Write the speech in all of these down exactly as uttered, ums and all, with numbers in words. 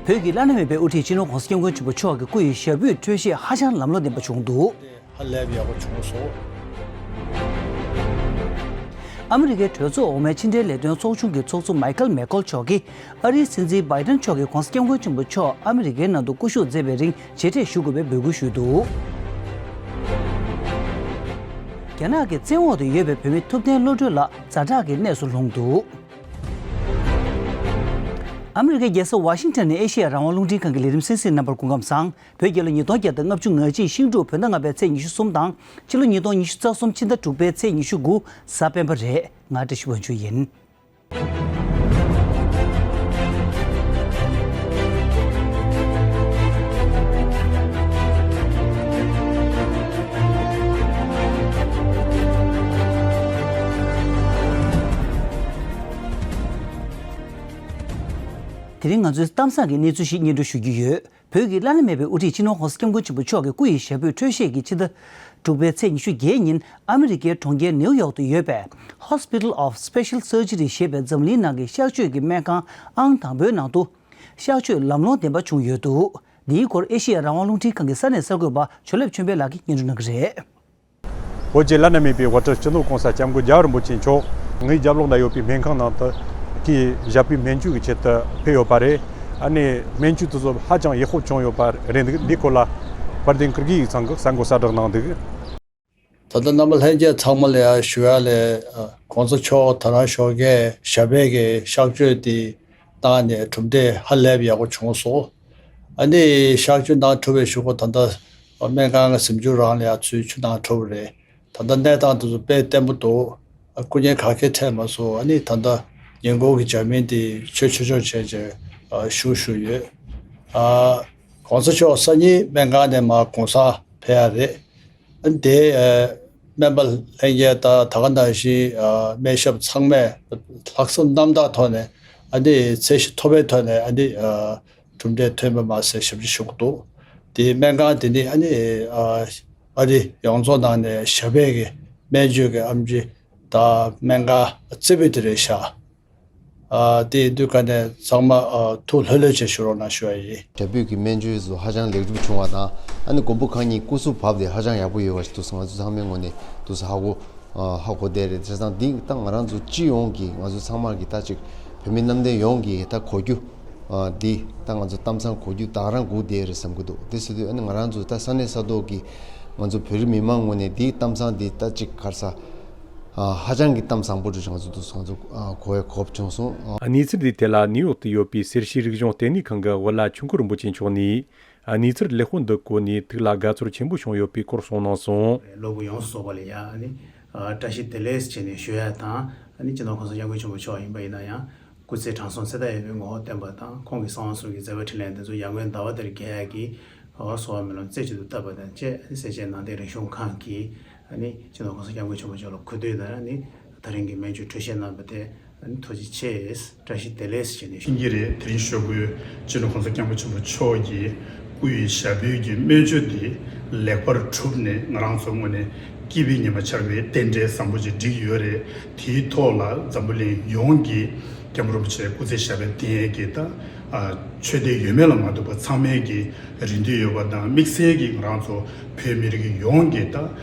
བོད་ཀྱི་བླ་ན་མེད་པའི་དབུ་ཁྲིད་སྤྱི་ནོར་༸གོང་ས་༸སྐྱབས་མགོན་ཆེན་པོ་མཆོག་གི་སྐུ་ཡི་ཞབས་པུས་འཕྲོད་བཞེས་ཧ་ཅང་ལམ་ལྷོང་ལྡན་པ་བྱུང་འདུག། ཧ་ལས་པ་ཡག་པོ་བྱུང་སོང་། ཨ་མི་རི་ཀའི་གྲོས་ཚོགས་འོག་མའི་ཕྱི་འབྲེལ་ལས་དོན་ཚོགས་ཆུང་གི་ཚོགས་གཙོ་མའི་ཁལ་མེ་ཀོལ་མཆོག་གིས་ཨ་རིའི་སྲིད་འཛིན་བྷའི་ཏན་མཆོག་གིས་༸གོང་ས་༸སྐྱབས་མགོན་ཆེན་པོ་མཆོག་ཨ་མི་རི་ཀའི་ནང་དུ་སྐུ་བཞུགས་མཛད་པའི་རིང་མཇལ་འཕྲད་ཞུ་དགོས་པའི་འབོད་སྐུལ་ཞུས་འདུག། རྒྱ་ནག་གི་བཙན་འོག་ཏུ་ཡོད་པའི་བོད་མི་ཐུབ་བསྟན་བློ་གྲོས་ལགས་ཛ་དྲག་གི་གནས་སུ་ལྷུང་འདུག། ཨ་མི་རི་ཀའི་རྒྱལ་ས་ཝ་ཤིང་ཊོན་ནས་ཨེ་ཤེ་ཡ་རང་དབང་རླུང་འཕྲིན་ཁང་གི་ལས་རིམ་གསན་གཟིགས་རྣམ་པར་སྐུ་ཁམས་བཟང་། བོད་རྒྱལ་ལོ་ཉིས་སྟོང་བརྒྱ་དང་ལྔ་བཅུ་ང་གཅིག་ཤིང་འབྲུག་བོད་ཟླ་ལྔ་པའི་ཚེས་ཉི་ཤུ་གསུམ་དང་ཕྱི་ལོ་ཉིས་སྟོང་ཉི་ཤུ་རྩ་གསུམ་ཕྱི་ཟླ་དྲུག་པའི་ཚེས་ཉི་ཤུ་དགུ་གཟའ་སྤེན་པ་རེད། ང་བཀྲ་ཤིས་དབང་ཕྱུག་ཡིན། དེ་རིང་ང་ཚོའི་གཏམ་བཟང་གི་གནས་ཚུལ་ཞིག་སྙན་སྒྲོན་ཞུ་རྒྱུ་ཡོད། བོད་ཀྱི་བླ་ན་མེད་པའི་དབུ་ཁྲིད་སྤྱི་ནོར་༸གོང་ས་༸སྐྱབས་མགོན་ཆེན་པོ་མཆོག་གི་སྐུ་ཡི་ཞབས་པུས་འཕྲོད་བཞེས་ཀྱིས་ཕྱི་ཟླ་དྲུག་པའི་ཚེས་ཉི་ཤུ་བརྒྱད་ཉིན་ཨ་མི་རི་ཀའི་གྲོང་ཁྱེར་ནེའུ་ཡོག་ཏུ་ཡོད་པའི་Hospital of Special Surgery ཞེས་པའི་འཛམ་གླིང་ནང་གི་གཤགས་བཅོས་ཀྱི་སྨན་ཁང་ཨང་དང་པོའི་ནང་དུ་གཤགས་བཅོས་ལམ་ལྷོང་ལྡན་པ་བྱུང་ཡོད་འདུག། འདིའི་སྐོར་ཨེ་ཤེ་ཡ་རང་དབང་རླུང་འཕྲིན་ཁང་གི་ས་གནས་གསར་འགོད་པ་ཇོ་ལེབ་ཆོས་འཕེལ་ལགས་ཀྱིས་སྙན་སྒྲོན་གནང་གི་རེད། བོད་ཀྱི་བླ་ན་མེད་པའི་དབུ་ཁྲིད་སྤྱི་ནོར་༸གོང་ས་༸སྐྱབས་མགོན་རྒྱལ་བ་རིན་པོ་ཆེ་མཆོག་ངའི་རྒྱབ་ལོགས་ན་ཡོད་པའི་སྨན་ཁང་ནང་དུ་ཁོང་གི་ཞབས་པུས་སྨན་བཅོས་ཀྱི་ཆེད་དུ་ཕེབས་ཡོད་པ་རེད། ཨ་ནི་སྨན་བཅོས་དེ་ཚོ་ཧ་ཅང་ཡག་པོ་བྱུང་ཡོད་པ་རེད་འདུག། འདིའི་སྐོར་ལ་དཔལ་ལྡན་ཀིར་གི་ཡིག་ཚང་གིས་གསར་འགོད་གསལ་བསྒྲགས་གནང་འདུག། ད་ལྟ་རྣམ་པ་ལྷན་རྒྱས་ཚང་མ་ལ་ཡང་ཞུ་ཡ་ལས། ཨ། ༸གོང་ས་མཆོག་དོ་རང་ཞོགས་ཀས་ཞབས་པད་ཀྱི་གཤགས་བཅོས་དེ་བཏང་ནས་གྲུབ་འབྲས་ཧ་ལས་པ་ཡག་པོ་བྱུང་སོང་། ཨ་ནི་གཤགས་བཅོས་གནང་གྲུབ་པའི་གཞུག་གུ་ད་ལྟ་སྨན་ཁང་གི་གཟིམ་ཆུང་རང་ལ་ཡང་ཚུར་ཆུ་བཏང་གྲུབ་པ་རེད། ད་ལྟ་གནས་སྟངས་དེ་ཚོ་དཔེ་བརྟན་པོ་འདུག། ཨ། སྐུ་ཉིད་ག་གེ་འཕྲད་མ་སོང་། ཨ་ནི་ད་ལྟ་ཉེན་འགོག་གི་འཇར་མན་དེ་ཆོས་ཆོས་ཆོས་བྱས་བྱས། ཨ། བཞུགས་བཞུགས་ཡོད། ཨ། ༸གོང་ས་མཆོག་སང་ཉིན་སྨན་ཁང་ནས་མར་གུང་སེང་ཕེབས་ཡ་རེད། ཨ་ནི་དེ། ཨ། སྨན་པ་ལྷན་རྒྱས་དང་ད་ག་ནང་བཞིན། ཨ། སྨན་ཞབས་ཚང་མས་ལྷག་བསམ་རྣམ་དག་ཐོག་ནས། ཨ་ནི་ཚད་གཞི་མཐོ་བའི་ཐོག་ནས། ཨ་ནི། ཨ། གྲུབ་འབྲས་ཐོན་པ་མ་ཟད་ཞབས་ཕྱི་ཞུ་གི་འདུག། དེ་སྨན་ཁང་དེ་ནི། ཨ་ནི། ཨ། ཨ་རི་ཡོངས་རྫོགས་ནང་ནས་ཞབས་པད་ཀྱི་སྨན་བཅོས་ཀྱི་ཨེམ་ཆི་དང་སྨན་ཁང་རྩེ་ཕུད་དེ་རེད་ཤག། ཨ། དེ་ཡིན་དུས་ཀ་ནས་ཚང་མ། ཨ། ཐུགས་ལྷོད་ལྷོད་བྱས་བཞུགས་རོགས་གནང་ཞུ་བ་ཡིན། ཞབས་པུས་ཀྱི་སྨན་བཅོས་སུ་ཧ་ཅང་ལེགས་གྲུབ་བྱུང་བ་དང་། ཨ་ནི་མགོན་པོ་གང་ཉིད་སྐུ་གཟུགས་བབས་ཏེ་ཧ་ཅང་ཡག་པོ་ཡོད་པ་ཞིག་འདུག་ཟེར་ང་ཚོ་ཚང་མའི་ངོས་ནས་འདུག་ཟེར་ཧ་གོ། ཨ། ཧ་གོ་བསྡད་རེད། བྱས་ཙང་འདི་ད་ང་རང་ཚོ་སྤྱི་ཡོངས་ཀྱི་ང་ཚོ་ཚང་མ་གི་ད་ཅིག་བོད་མི་གནམ་བསྟན་ཡོངས་ཀྱི་ད་གོ་རྒྱུ། ཨ། འདི་ད་ང་ཚོ་གཏམ་བཟང་གོ་རྒྱུ་ད་ག་རང་སྒུག་བསྡད་རེད་བསམ་གྱི་འདུག། དེ་ཟེར་དུས་ཨ་ནི་ང་རང་ཚོ་ད་ས་གནས་ས་ཐོག་གི་ང་ཚོ་བོད་རིགས་མི་མང་ངོས་ནས་འདིའི་གཏམ་བཟང་འདི་ད་ཅིག་ག་རེ་ཟ། ཨ། ཧ་ཅང་གི་གཏམ་བཟང་པོ་འདྲ་ཞིག་ང་ཚོ་འདུག་ང་ཚོ། ཨ། གོ་བའི་གོ་སྐབས་བྱུང་སོང་། ཨ། གནས་ཚུལ་འདིའི་ཐད་ལ་ནིའུ་ཡོག་ཏུ་ཡོད་པའི་སེར་བྱེས་རིག་གཞུང་ལྟེ་གནས་ཁང་གི་བུ་བླ་ཆོས་འཁོར་རིན་པོ་ཆེ་མཆོག་ནས། ཨ། གནས་ཚུལ་ལེགས་པོ་འདི་གོ་ནས་ཐུགས་ལ་དགའ་ཚོར་ཆེན་པོ་བྱུང་ཡོད་པའི་སྐོར་གསུངས་གནང་སོང་། གློ་བུར་ཡོངས་སུ་རྫོགས་པ་ལ་ཡ། ཨ་ནི། ཨ། བཀྲ་ཤིས་བདེ་ལེགས་ཟེར་ནས་ཞུ་ཡ་དང་། ཨ་ནི་སྤྱི་ནོར་༸གོང་ས་༸སྐྱབས་མགོན་ཆེན་པོ་མཆོག་ཡིན་པ་ཡིན་ན་ཡང་། སྐུ་ཚེ་དྲང་སྲོང་ཚེ་མཐའ་ཡས་པའི་ངོ་བོ་བསྟན་པ་དང་། ཁོང་གི་གསང་བ་གསུམ་གྱི་མཛད་པ་འཕྲིན་ལས་འདི་ཚོ་ཡར་ངོའི་ཟླ་བ་ལྟར་རྒྱས་ཡག་གི། ཨ། གསོལ་བ་སྨོན་ལམ་རྩེ་གཅིག་ཏུ་བཏབ་པ་དང་བཅས། ཨ་ནི་སེར་བྱེས་ནང་བསྟན་རིག་གཞུང་ཁང་གིས། ཨ་ནི་སྤྱི་ནོར་༸གོང་ས་༸སྐྱབས་མགོན་ཆེན་པོ་མཆོག་ལ་གུས་འདུད་དང་། ཨ་ནི་ད་རིང་གི་སྨན་བཅོས་འཕྲོད་བཞེས་གནང་བ་དེ། ཨ་ནི་ཐུགས་རྗེ་ཆེ། བཀྲ་ཤིས་བདེ་ལེགས་ཟེར་ནས་ཞུ་གི་རེད། དེ་རིང་ཞོགས་པའི་སྤྱི་ནོར་༸གོང་ས་༸སྐྱབས་མགོན་ཆེན་པོ་མཆོག་གི་སྐུ་ཡི་ཞབས་པུས་ཀྱི་སྨན་བཅོས་འདི་ལེགས་པར་གྲུབ་ནས། ང་རང་ཚོ་ངོས་ནས་སྐྱིད་པའི་ཉི་མ་འཆར་བའི་རྟེན་འབྲེལ་བཟང་པོ་ཅིག་བསྒྲིགས་ཡོད་རེད། དེའི་ཐོག་ལ་འཛམ་བུ་གླིང་ཡོངས་ཀྱི་སྐྱབས་མགོན་རིན་པོ་ཆེ་སྐུ་ཚེ་ཞབས་པད་བརྟན་ཡས་ཀྱི་ད། ཨ། ཆོས་དད་ཡོད་མེད་ལ་མ་ལྟོས་པར་ཚང་མས་ཀྱི་རེ་འདུན་ཡོད་པ་དང་། དམིགས་བསལ་གྱིས་ང་རང་ཚོ་བོད་མི་རིགས་ཡོངས་ཀྱི་ད་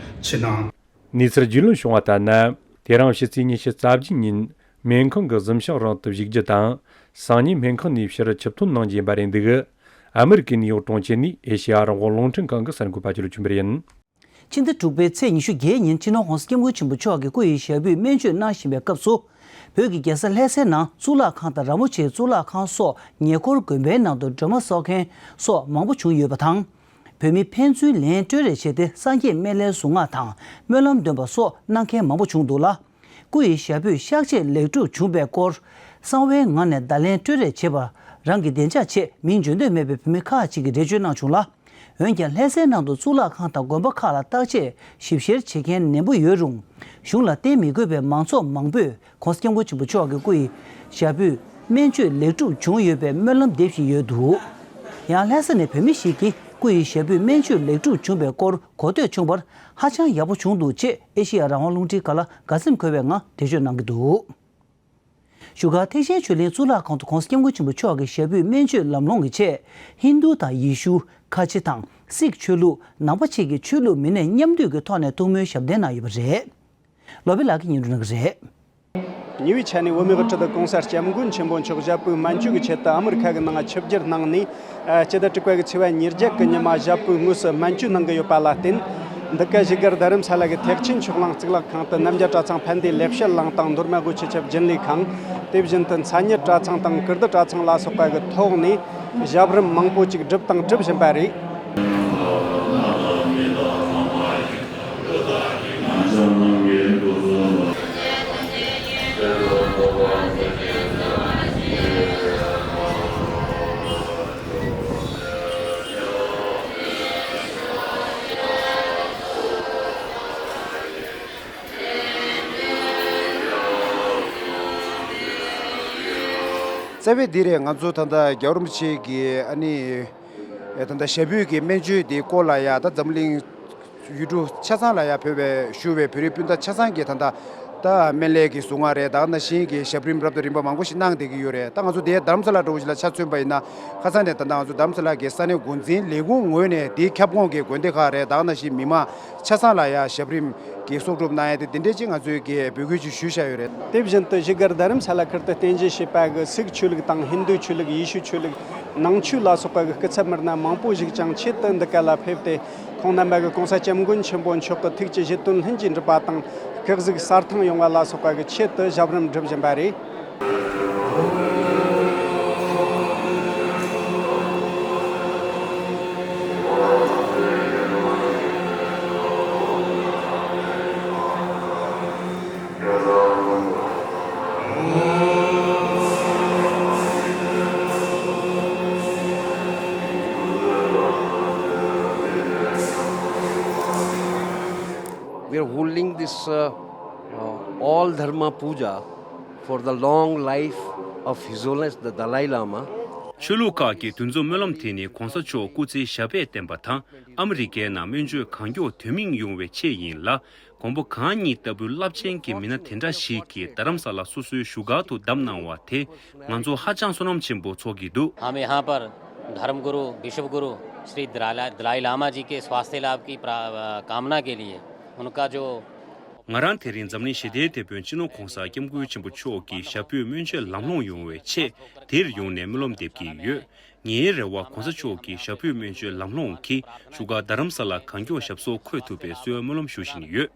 ཕྱི་ནང་། གནས་ཚུལ་རྒྱུས་ལོན་བྱུང་བ་ལྟར་ན། དེ་རིང་ཕྱི་ཚེས་ཉི་ཤུ་རྩ་བརྒྱད་ཉིན་སྨན་ཁང་གི་གཟིམ་ཤག་རང་དུ་བཞུགས་རྒྱུ་དང་། སང་ཉིན་སྨན་ཁང་ནས་ཕྱིར་ཆིབས་ཐོན་གནང་རྒྱུ་ཡིན་པ་རེད་འདུག། ཨ་མི་རི་ཀའི་ནིའུ་ཡོག་གྲོང་ཁྱེར་ནས་ཨེ་ཤེ་ཡ་རང་དབང་རླུང་འཕྲིན་ཁང་གི་གསར་འགོད་པ་ཇོ་ལེབ་ཆོས་འཕེལ་ཡིན། ཕྱི་ཟླ་དྲུག་པའི་ཚེས་ཉི་ཤུ་བརྒྱད་ཉིན་སྤྱི་ནོར་༸གོང་ས་༸སྐྱབས་མགོན་ཆེན་པོ་མཆོག་གི་སྐུ་ཡི་ཞབས་པུས་སྨན་བཅོས་གནང་བཞིན་པའི་སྐབས་སུ། བོད་ཀྱི་རྒྱལ་ས་ལྷ་སའི་ནང་གཙུག་ལག་ཁང་དང་ར་མོ་ཆེའི་གཙུག་ལག་ཁང་སོགས་ཉེ་འཁོར་དགོན་པའི་ནང་དུ་སྒྲོལ་མ་གསོག་མཁན་སོགས་མང་པོ་བྱུང་ཡོད་པ་དང་། བོད་མི་ཕན་ཚུན་ལན་སྤྲོད་རེས་བྱས་ཏེ་སངས་རྒྱས་སྨན་བླའི་གཟུངས་སྔགས་དང་སྨོན་ལམ་འདོན་པ་སོགས་གནང་མཁན་མང་པོ་བྱུང་འདུག་ལ། སྐུ་ཡི་ཞབས་པུས་གཤགས་ཆེད་ལེགས་གྲུབ་བྱུང་བའི་སྐོར། གསང་བའི་ངང་ནས་བརྡ་ལན་སྤྲོད་རེས་བྱས་པ། རང་གི་བདེ་འཇགས་ཆེད་མིང་བརྗོད་འདོད་མེད་པའི་བོད་མི་ཁག་ཅིག་གིས་འགྲེལ་བརྗོད་གནང་བྱུང་ལ། འོན་ཀྱང་ལྷ་སའི་ནང་དུ་གཙུག་ལག་ཁང་དང་དགོན་པ་ཁག་ལ་བརྟག་དཔྱད་ཞིབ་བཤེར་བྱེད་མཁན་ནན་པོ་ཡོད་རུང་། གཞུང་ལ་བརྟེན་མི་དགོས་པའི་མང་ཚོགས་མང་པོས་༸གོང་ས་༸སྐྱབས་མགོན་ཆེན་པོ་མཆོག་གི་སྐུ་ཡི་ཞབས་པུས་སྨན་བཅོས་ལེགས་གྲུབ་བྱུང་ཡོད་པའི་སྨོན་ལམ་འདེབས་བཞིན་ཡོད་འདུག། ཡང་ལྷ་ས་ནས་བོད་མི་ཞིག་གིས་སྐུ་ཡི་ཞབས་པུས་སྨན་བཅོས་ལེགས་གྲུབ་བྱུང་བའི་སྐོར་གོ་ཐོས་བྱུང་བར་ཧ་ཅང་ཡག་པོ་བྱུང་འདུག་ཅེས་ཨེ་ཤེ་ཡ་རང་དབང་རླུང་འཕྲིན་ཁང་ལ་དགའ་སེམས་འཁོལ་བའི་ངང་འགྲེལ་བརྗོད་གནང་གི་འདུག། བཞུགས་སྒར་ཐེག་ཆེན་ཆོས་གླིང་གཙུག་ལག་ཁང་དུ་༸གོང་ས་༸སྐྱབས་མགོན་ཆེན་པོ་མཆོག་གི་ཞབས་པུས་སྨན་བཅོས་ལམ་ལྷོང་གི་ཆེད། ཧིན་རྡུ་དང་ཡེ་ཤུ། ཁ་ཆེ་དང་སིག་ཆོས་ལུགས། ནང་པ་བཅས་ཀྱི་ཆོས་ལུགས་མི་སྣས་མཉམ་འདུས་ཀྱི་ཐོག་ནས་ཐུགས་སྨོན་ཞབས་བརྟན་གནང་ཡོད་པ་རེད། བློ་བྷེ་ལགས་ཀྱིས་སྙན་སྒྲོན་གནང་གི་རེད། ཉེ་བའི་ཆར་ནས་བོད་མིའི་དབུ་ཁྲིད་༸གོང་ས་༸སྐྱབས་མགོན་ཆེན་པོ་མཆོག་ཞབས་པུས་སྨན་བཅོས་ཀྱི་ཆེད་དུ་ཨ་མི་རི་ཁ་གི་ནང་ཆིབས་བསྒྱུར་གནང་ནས། སྤྱི་ཟླ་དྲུག་པ་གི་ཚེས་པ་ཉེར་བརྒྱད་གི་ཉི་མ་ཞབས་པུའི་དངོས་སུ་སྨན་བཅོས་གནང་གི་ཡོད་པ་ལ་བརྟེན། འདི་ག་བཞུགས་སྒར་རྡ་རམ་ས་ལ་གི་ཐེག་ཆེན་ཆོས་གླིང་གཙུག་ལག་ཁང་དུ་རྣམ་རྒྱལ་གྲྭ་ཚང་ཕན་བདེ་ལེགས་བཤད་གླིང་དང་མདོ་སྨད་དབུས་སྤྱི་ཁྱབ་རྒྱུན་ལས་ཁང་། དེ་བཞིན་དུ་མཚན་ཉིད་གྲྭ་ཚང་དང་ཀིརྟི་གྲྭ་ཚང་ལ་སོགས་པ་གི་ཐོག་ནས་ཞབས་རིམ་མང་པོ་ཅིག་བསྒྲུབས་དང་སྒྲུབ་བཞིན་པ་རེད། རྩ་བའི་འདི་རེད། ང་ཚོ་ད་ལྟ་རྒྱལ་བ་རིན་པོ་ཆེ་གི་ཨ་ནི་ད་ལྟ་ཞབས་པུས་ཀྱི་སྨན་བཅོས་འདི་སྐོར་ལ་ཡ་ད་འཛམ་གླིང་ཡུལ་གྲུ་ཆ་ཚང་ལ་ཡ་བོད་པའི་བཞུགས་པའི་བོད་རིགས་སྤུན་ཟླ་ཆ་ཚང་གིས་ད་ལྟ་ད་སྨན་བླའི་གི་གཟུངས་སྔགས་རེད། ད་ག་ནང་བཞིན་གྱི་ཞབས་རིམ་རབ་དང་རིམ་པ་མང་པོ་ཞིག་གནང་བསྡད་ཀྱི་ཡོད་རེད། ད་ང་ཚོ་དེ་རྡ་རམ་ས་ལ་འགྲོ་བ་ཞིག་ལ་ཆ་མཚོན་པ་ཡིན་ན། ཁ་སང་ནས་ད་ལྟ་ང་ཚོ་རྡ་རམ་ས་ལ་གི་ས་གནས་འགོ་འཛིན་ལས་ཁུངས་ངོས་ནས་དེའི་ཁྱབ་ཁོངས་ཀྱི་དགོན་སྡེ་ཁག་རེད། ད་ག་ནང་བཞིན་མི་མང་ཆ་ཚང་ལ་ཡ་ཞབས་རིམ་གྱི་གསོག་སྒྲུབ་གནང་ཡ་དེ་དེ་འདྲས་ཅིག་ང་ཚོས་ཀྱི་འབོད་སྐུལ་ཅིག་ཞུས་བཞག་ཡོད་རེད། དེ་བཞིན་དུ་བཞུགས་སྒར་རྡ་རམ་ས་ལ་ཁུལ་དུ་རྟེན་གཞི་བྱས་པ་གི་སིག་ཆོས་ལུགས་དང་ཧིན་རྡུ་ཆོས་ལུགས། ཡེ་ཤུ་ཆོས་ལུགས། ནང་ཆོས་ལ་སོགས་པ་གི་སྐུ་ཚབ་མི་སྣ་མང་པོ་ཞིག་ཀྱང་ཆེད་དུ་འདི་ག་ལ་ཕེབས་ཏེ། ཁོང་རྣམ་པ་གི་༸གོང་ས་༸སྐྱབས་མགོན་ཆེན་པོ་མཆོག་གི་ཐུགས་ཀྱི་བཞེད་དོན་ལྷུན་གྱིས་འགྲུབ་པ་དང་། སྐུ་གཟུགས་གསལ་ཐང་ཡོང་བ་ལ་སོགས་པ་གི་ཆེད་དུ་ཞབས་རིམ་སྒྲུབ་བཞིན་པ་རེད། We are holding this uh, uh, all Dharma Puja for the long life of His Holiness the Dalai Lama. ཆོས་ལུགས་ཁག་གི་འདུ་འཛོམས་སྨོན་ལམ་དེ་ནི་༸གོང་ས་མཆོག་སྐུ་ཚེ་ཞབས་པད་བརྟན་པ་དང་། ཨ་མི་རི་ཀའི་ནང་སྨན་བཅོས་གང་མགྱོགས་དོན་སྨིན་ཡོང་བའི་ཆེད་ཡིན་ལ། མགོན་པོ་གང་ཉིད་ལྟ་བུའི་རླབས་ཆེན་གྱི་མི་སྣ་དེ་འདྲ་ཞིག་གིས་རྡ་རམ་ས་ལ་སོ་སོའི་བཞུགས་སྒར་དུ་བདམས་གནང་བ་དེ་ང་ཚོ་ཧ་ཅང་བསོད་ནམས་ཆེན་པོ་ཚོར་གྱི་འདུག། हम यहाँ पर धर्म गुरु, विश्व गुरु श्री दलाई दलाई लामा जी के स्वास्थ्य लाभ की प्रा- कामना के लिए उनका जो ང་རང་དེ་རིང་འཛམ་གླིང་ཞི་བདེའི་དེད་དཔོན་སྤྱི་ནོར་༸གོང་ས་༸སྐྱབས་མགོན་ཆེན་པོ་མཆོག་གི་ཞབས་པུས་སྨན་བཅོས་ལམ་ལྷོང་ཡོང་བའི་ཆེད་འདིར་ཡོང་ནས་སྨོན་ལམ་འདེབས་ཀྱི་ཡོད། ངའི་རེ་བ་༸གོང་ས་མཆོག་གི་ཞབས་པུས་སྨན་བཅོས་ལམ་ལྷོང་གིས་བཞུགས་སྒར་རྡ་རམ་ས་ལ་གང་མགྱོགས་ཞབས་སོར་འཁོད་ཐུབ་པའི་གསོལ་བ་སྨོན་ལམ་ཞུ་བཞིན་ཡོད།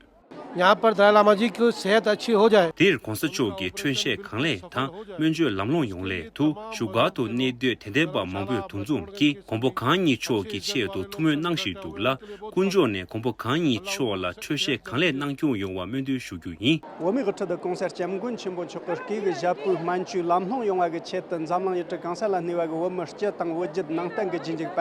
यहाँ पर दलाई लामा जी की सेहत अच्छी हो जाए। འདིར་༸གོང་ས་མཆོག་གི་འཕྲོད་བཞེས་གང་ལེགས་དང་སྨན་བཅོས་ལམ་ལྷོང་ཡོང་སླད་དུ་བཞུགས་སྒར་དུ་གནས་སྡོད་དད་ལྡན་པ་མང་པོས་འདུ་འཛོམས་ཀྱིས་མགོན་པོ་གང་ཉིད་མཆོག་གི་ཆེད་དུ་ཐུགས་སྨོན་གནང་བཞིན་འདུག་ལ། དཀོན་མཆོག་ནས་མགོན་པོ་གང་ཉིད་མཆོག་ལ་འཕྲོད་བཞེས་གང་ལེགས་གནང་སྐྱོང་ཡོང་བ་སྨོན་འདུན་ཞུ་རྒྱུ་ཡིན། བོད་མིའི་དབུ་ཁྲིད་༸གོང་ས་༸སྐྱབས་མགོན་ཆེན་པོ་མཆོག་གི་སྐུའི་ཞབས་པུའི་སྨན་བཅོས་ལམ་ལྷོང་ཡོང་བ་གི་ཆེད་དུ་འཛམ་གླིང་ཡུལ་གྲུ་གང་ས་ལ་གནས་པ་གི་བོད་མི་སྤྱི་དང་བོད་བརྒྱུད་ནང་བསྟན་གྱི་རྗེས་འཇུག་པ།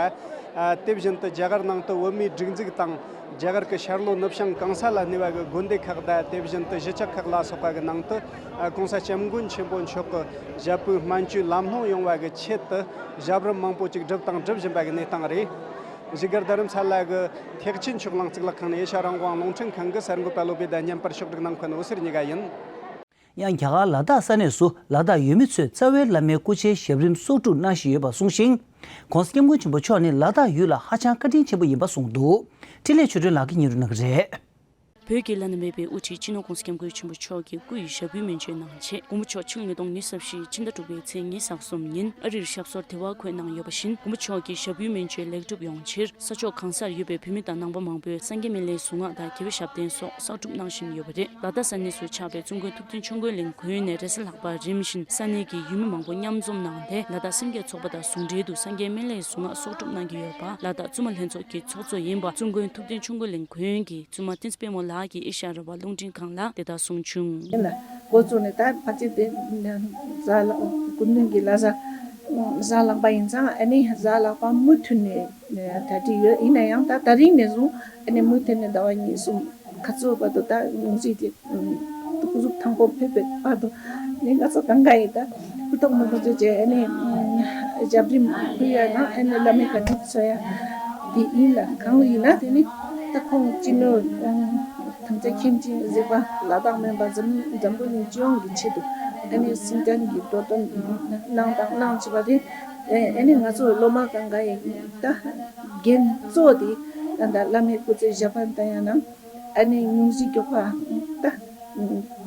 ཨ། དེ་བཞིན་དུ་རྒྱ་གར་ནང་དུ་བོད་མིའི་སྒྲིག་འཛུགས་དང་། རྒྱ་གར་གྱི་ཤར་ལྷོ་ནུབ་བྱང་གང་ས་ལ་གནས་པ་གི་དགོན་སྡེ་ཁག་དང་། དེ་བཞིན་དུ་གཞིས་ཆགས་ཁག་ལ་སོགས་པ་གི་ནང་དུ། ཨ། ༸གོང་ས་༸སྐྱབས་མགོན་ཆེན་པོ་མཆོག་གི་ཞབས་པུའི་སྨན་བཅོས་ལམ་ལྷོང་ཡོང་བ་གི་ཆེད་དུ་ཞབས་རིམ་མང་པོ་ཅིག་བསྒྲུབས་དང་སྒྲུབ་བཞིན་པ་གི་གནས་སྟངས་རེད། བཞུགས་སྒར་རྡ་རམ་ས་ལ་གི་ཐེག་ཆེན་ཆོས་གླིང་གཙུག་ལག་ཁང་ནས་ཨེ་ཤ་རང་དབང་རླུང་འཕྲིན་ཁང་གི་གསར་འགོད་པ་བློ་བྷེ་དང་བརྙན་པར་ཕྱོགས་སྒྲིག་གནང་མཁན་འོད་ཟེར་གཉིས་ཀ་ཡིན། ཡང་རྒྱ་གར་ལ་དྭགས་ས་གནས་སུ་ལ་དྭགས་ཡུལ་མི་ཚོས་རྩ་བའི་བླ་མའི་སྐུ་ཕྱྭའི་ཞབས་རིམ་གསོག་སྒྲུབ་གནང་བཞིན་ཡོད་པ་གསུངས་ཤིང་། ༸གོང་ས་༸སྐྱབས་མགོན་ཆེན་པོ་མཆོག་ནི་ལ་དྭགས་ཡུལ་ལ་ཧ་ཅང་བཀའ་དྲིན་ཆེན་པོ་ཡིན་པ་གསུངས་འདུག། འཕྲིན་ལས་ཆོས་སྒྲོན་ལགས་ཀྱིས་སྙན་སྒྲོན་གནང་གི་རེད། བོད་ཀྱི་བླ་ན་མེད་པའི་དབུ་ཁྲིད་སྤྱི་ནོར་༸གོང་ས་༸སྐྱབས་མགོན་ཆེན་པོ་མཆོག་གི་སྐུ་ཡི་ཞབས་པུའི་སྨན་བཅོས་གནང་ཆེད་མགོན་པོ་མཆོག་ཕྱི་ལོ་ཉིས་སྟོང་ཉི་ཤུ་རྩ་བཞི་ཕྱི་ཟླ་དྲུག་པའི་ཚེས་ཉི་ཤུ་རྩ་གསུམ་ཉིན་ཨ་རིར་ཞབས་སོར་དེ་བར་འཁོད་གནང་ཡོད་པ་བཞིན། མགོན་པོ་མཆོག་གི་ཞབས་པུའི་སྨན་བཅོས་ལེགས་གྲུབ་ཡོང་ཕྱིར་ས་ཕྱོགས་གང་སར་ཡོད་པའི་བོད་མི་དང་ནང་པ་མང་པོས་སངས་རྒྱས་སྨན་བླའི་གཟུངས་སྔགས་དང་དགེ་བའི་ཞབས་བརྟན་སོགས་གསོག་སྒྲུབ་གནང་བཞིན་ཡོད་པ་རེད། ལ་དྭགས་ས་གནས་སུ་ཆགས་པའི་ཙུང་ཁུན་ཐུབ་བསྟན་ཆོས་འཁོར་གླིང་ཁུལ་ནས་རེས་གཟའ་ལྷག་པར་རིམ་བཞིན་ས་གནས་ཀྱི་ཡུལ་མི་མང་པོ་མཉམ་འཛོམས་གནང་སྟེ། ལ་དྭགས་སེམས་བསྐྱེད་ཚོགས་པ་དང་ཟུང་འབྲེལ་དུ་སངས་རྒྱས་སྨན་བླའི་གཟུངས་སྔགས་གསོག་སྒྲུབ་གནང་གི་ཡོད་པ། ལ་དྭགས་བཙུན་མ་ལྷན་ཚོགས་ཀྱི་ཚོགས་གཙོ་ཡིན་པ་ཙུང་ཁུན་ཐུབ་བསྟན་ཆོས་འཁོར་གླིང་ཁུལ་གྱི་བཙུན་མ་བསྟན་འཛིན་དཔལ་མོ་ལགས་ཀྱིས་ཨེ་ཤ་ཡ་རང་དབང་རླུང་འཕྲིན་ཁང་ལ་དེ་ལྟར་གསུངས་བྱུང་། ཡིན་ལ། འགོ་བཙུགས་ནས་ད་ཕལ་ཆེར་དེ་གཟའ་ལྷག་སྐུ་མདུན་གྱི་ལ་གཟའ་གཟའ་ལྷག་པ་ཡིན་ཙང་ཨ་ནི་གཟའ་ལྷག་པ་མུ་མཐུད་ནས་གྲ་སྒྲིག་ཡོད། ཡིན་ན་ཡང་ད་ད་རིང་ནས་བཟུང་ཨ་ནི་མུ་མཐུད་ནས་ཟླ་བ་གཉིས་གསུམ་ཁ་ཚུགས་བར་དུ་ད་ངོ་སྤྲོད་ཀྱི་སྐུ་གཟུགས་དང་པོ་ཕེབས་པའི་བར་དུ་ནི་ང་ཚོ་གང་ག་ཡིན་ད་ཧུར་ཐག་མུ་མཐུད་བྱས་ཨ་ནི་ཞབས་རིམ་ཕུལ་ཡ་དང་ཨ་ནི་བླ་མའི་བཀའ་དྲིན་གསོ་ཡ་དེ་ཡིན་ལ། གང་ཡིན་ན་དེ་ནི་ད་ཁོང་སྤྱི་ནོར་དམ་བཅའ་མཁན་ཆེན་གཟིགས་པ་ལ་དྭགས་སྨན་པ་འཛམ་འཛམ་བུ་གླིང་སྤྱི་ཡོངས་ཀྱི་ཆེད་དུ་ ཨ་ནི་སེམས་ཅན་གྱི་འགྲོ་དོན་གནང་དང་གནང་བྱས་པ་དེ། ཨ་ནི་ང་ཚོ་སློབ་མ་གང་ག་ཡི་ད་འགན་གཙོ་བོ་དེ་ད་ད་བླ་མའི་སྐུ་ཚེ་ཞབས་པད་བརྟན་ཡ་ན། ཨ་ནི་སྙུང་གཞི་མགྱོགས་པ་ད་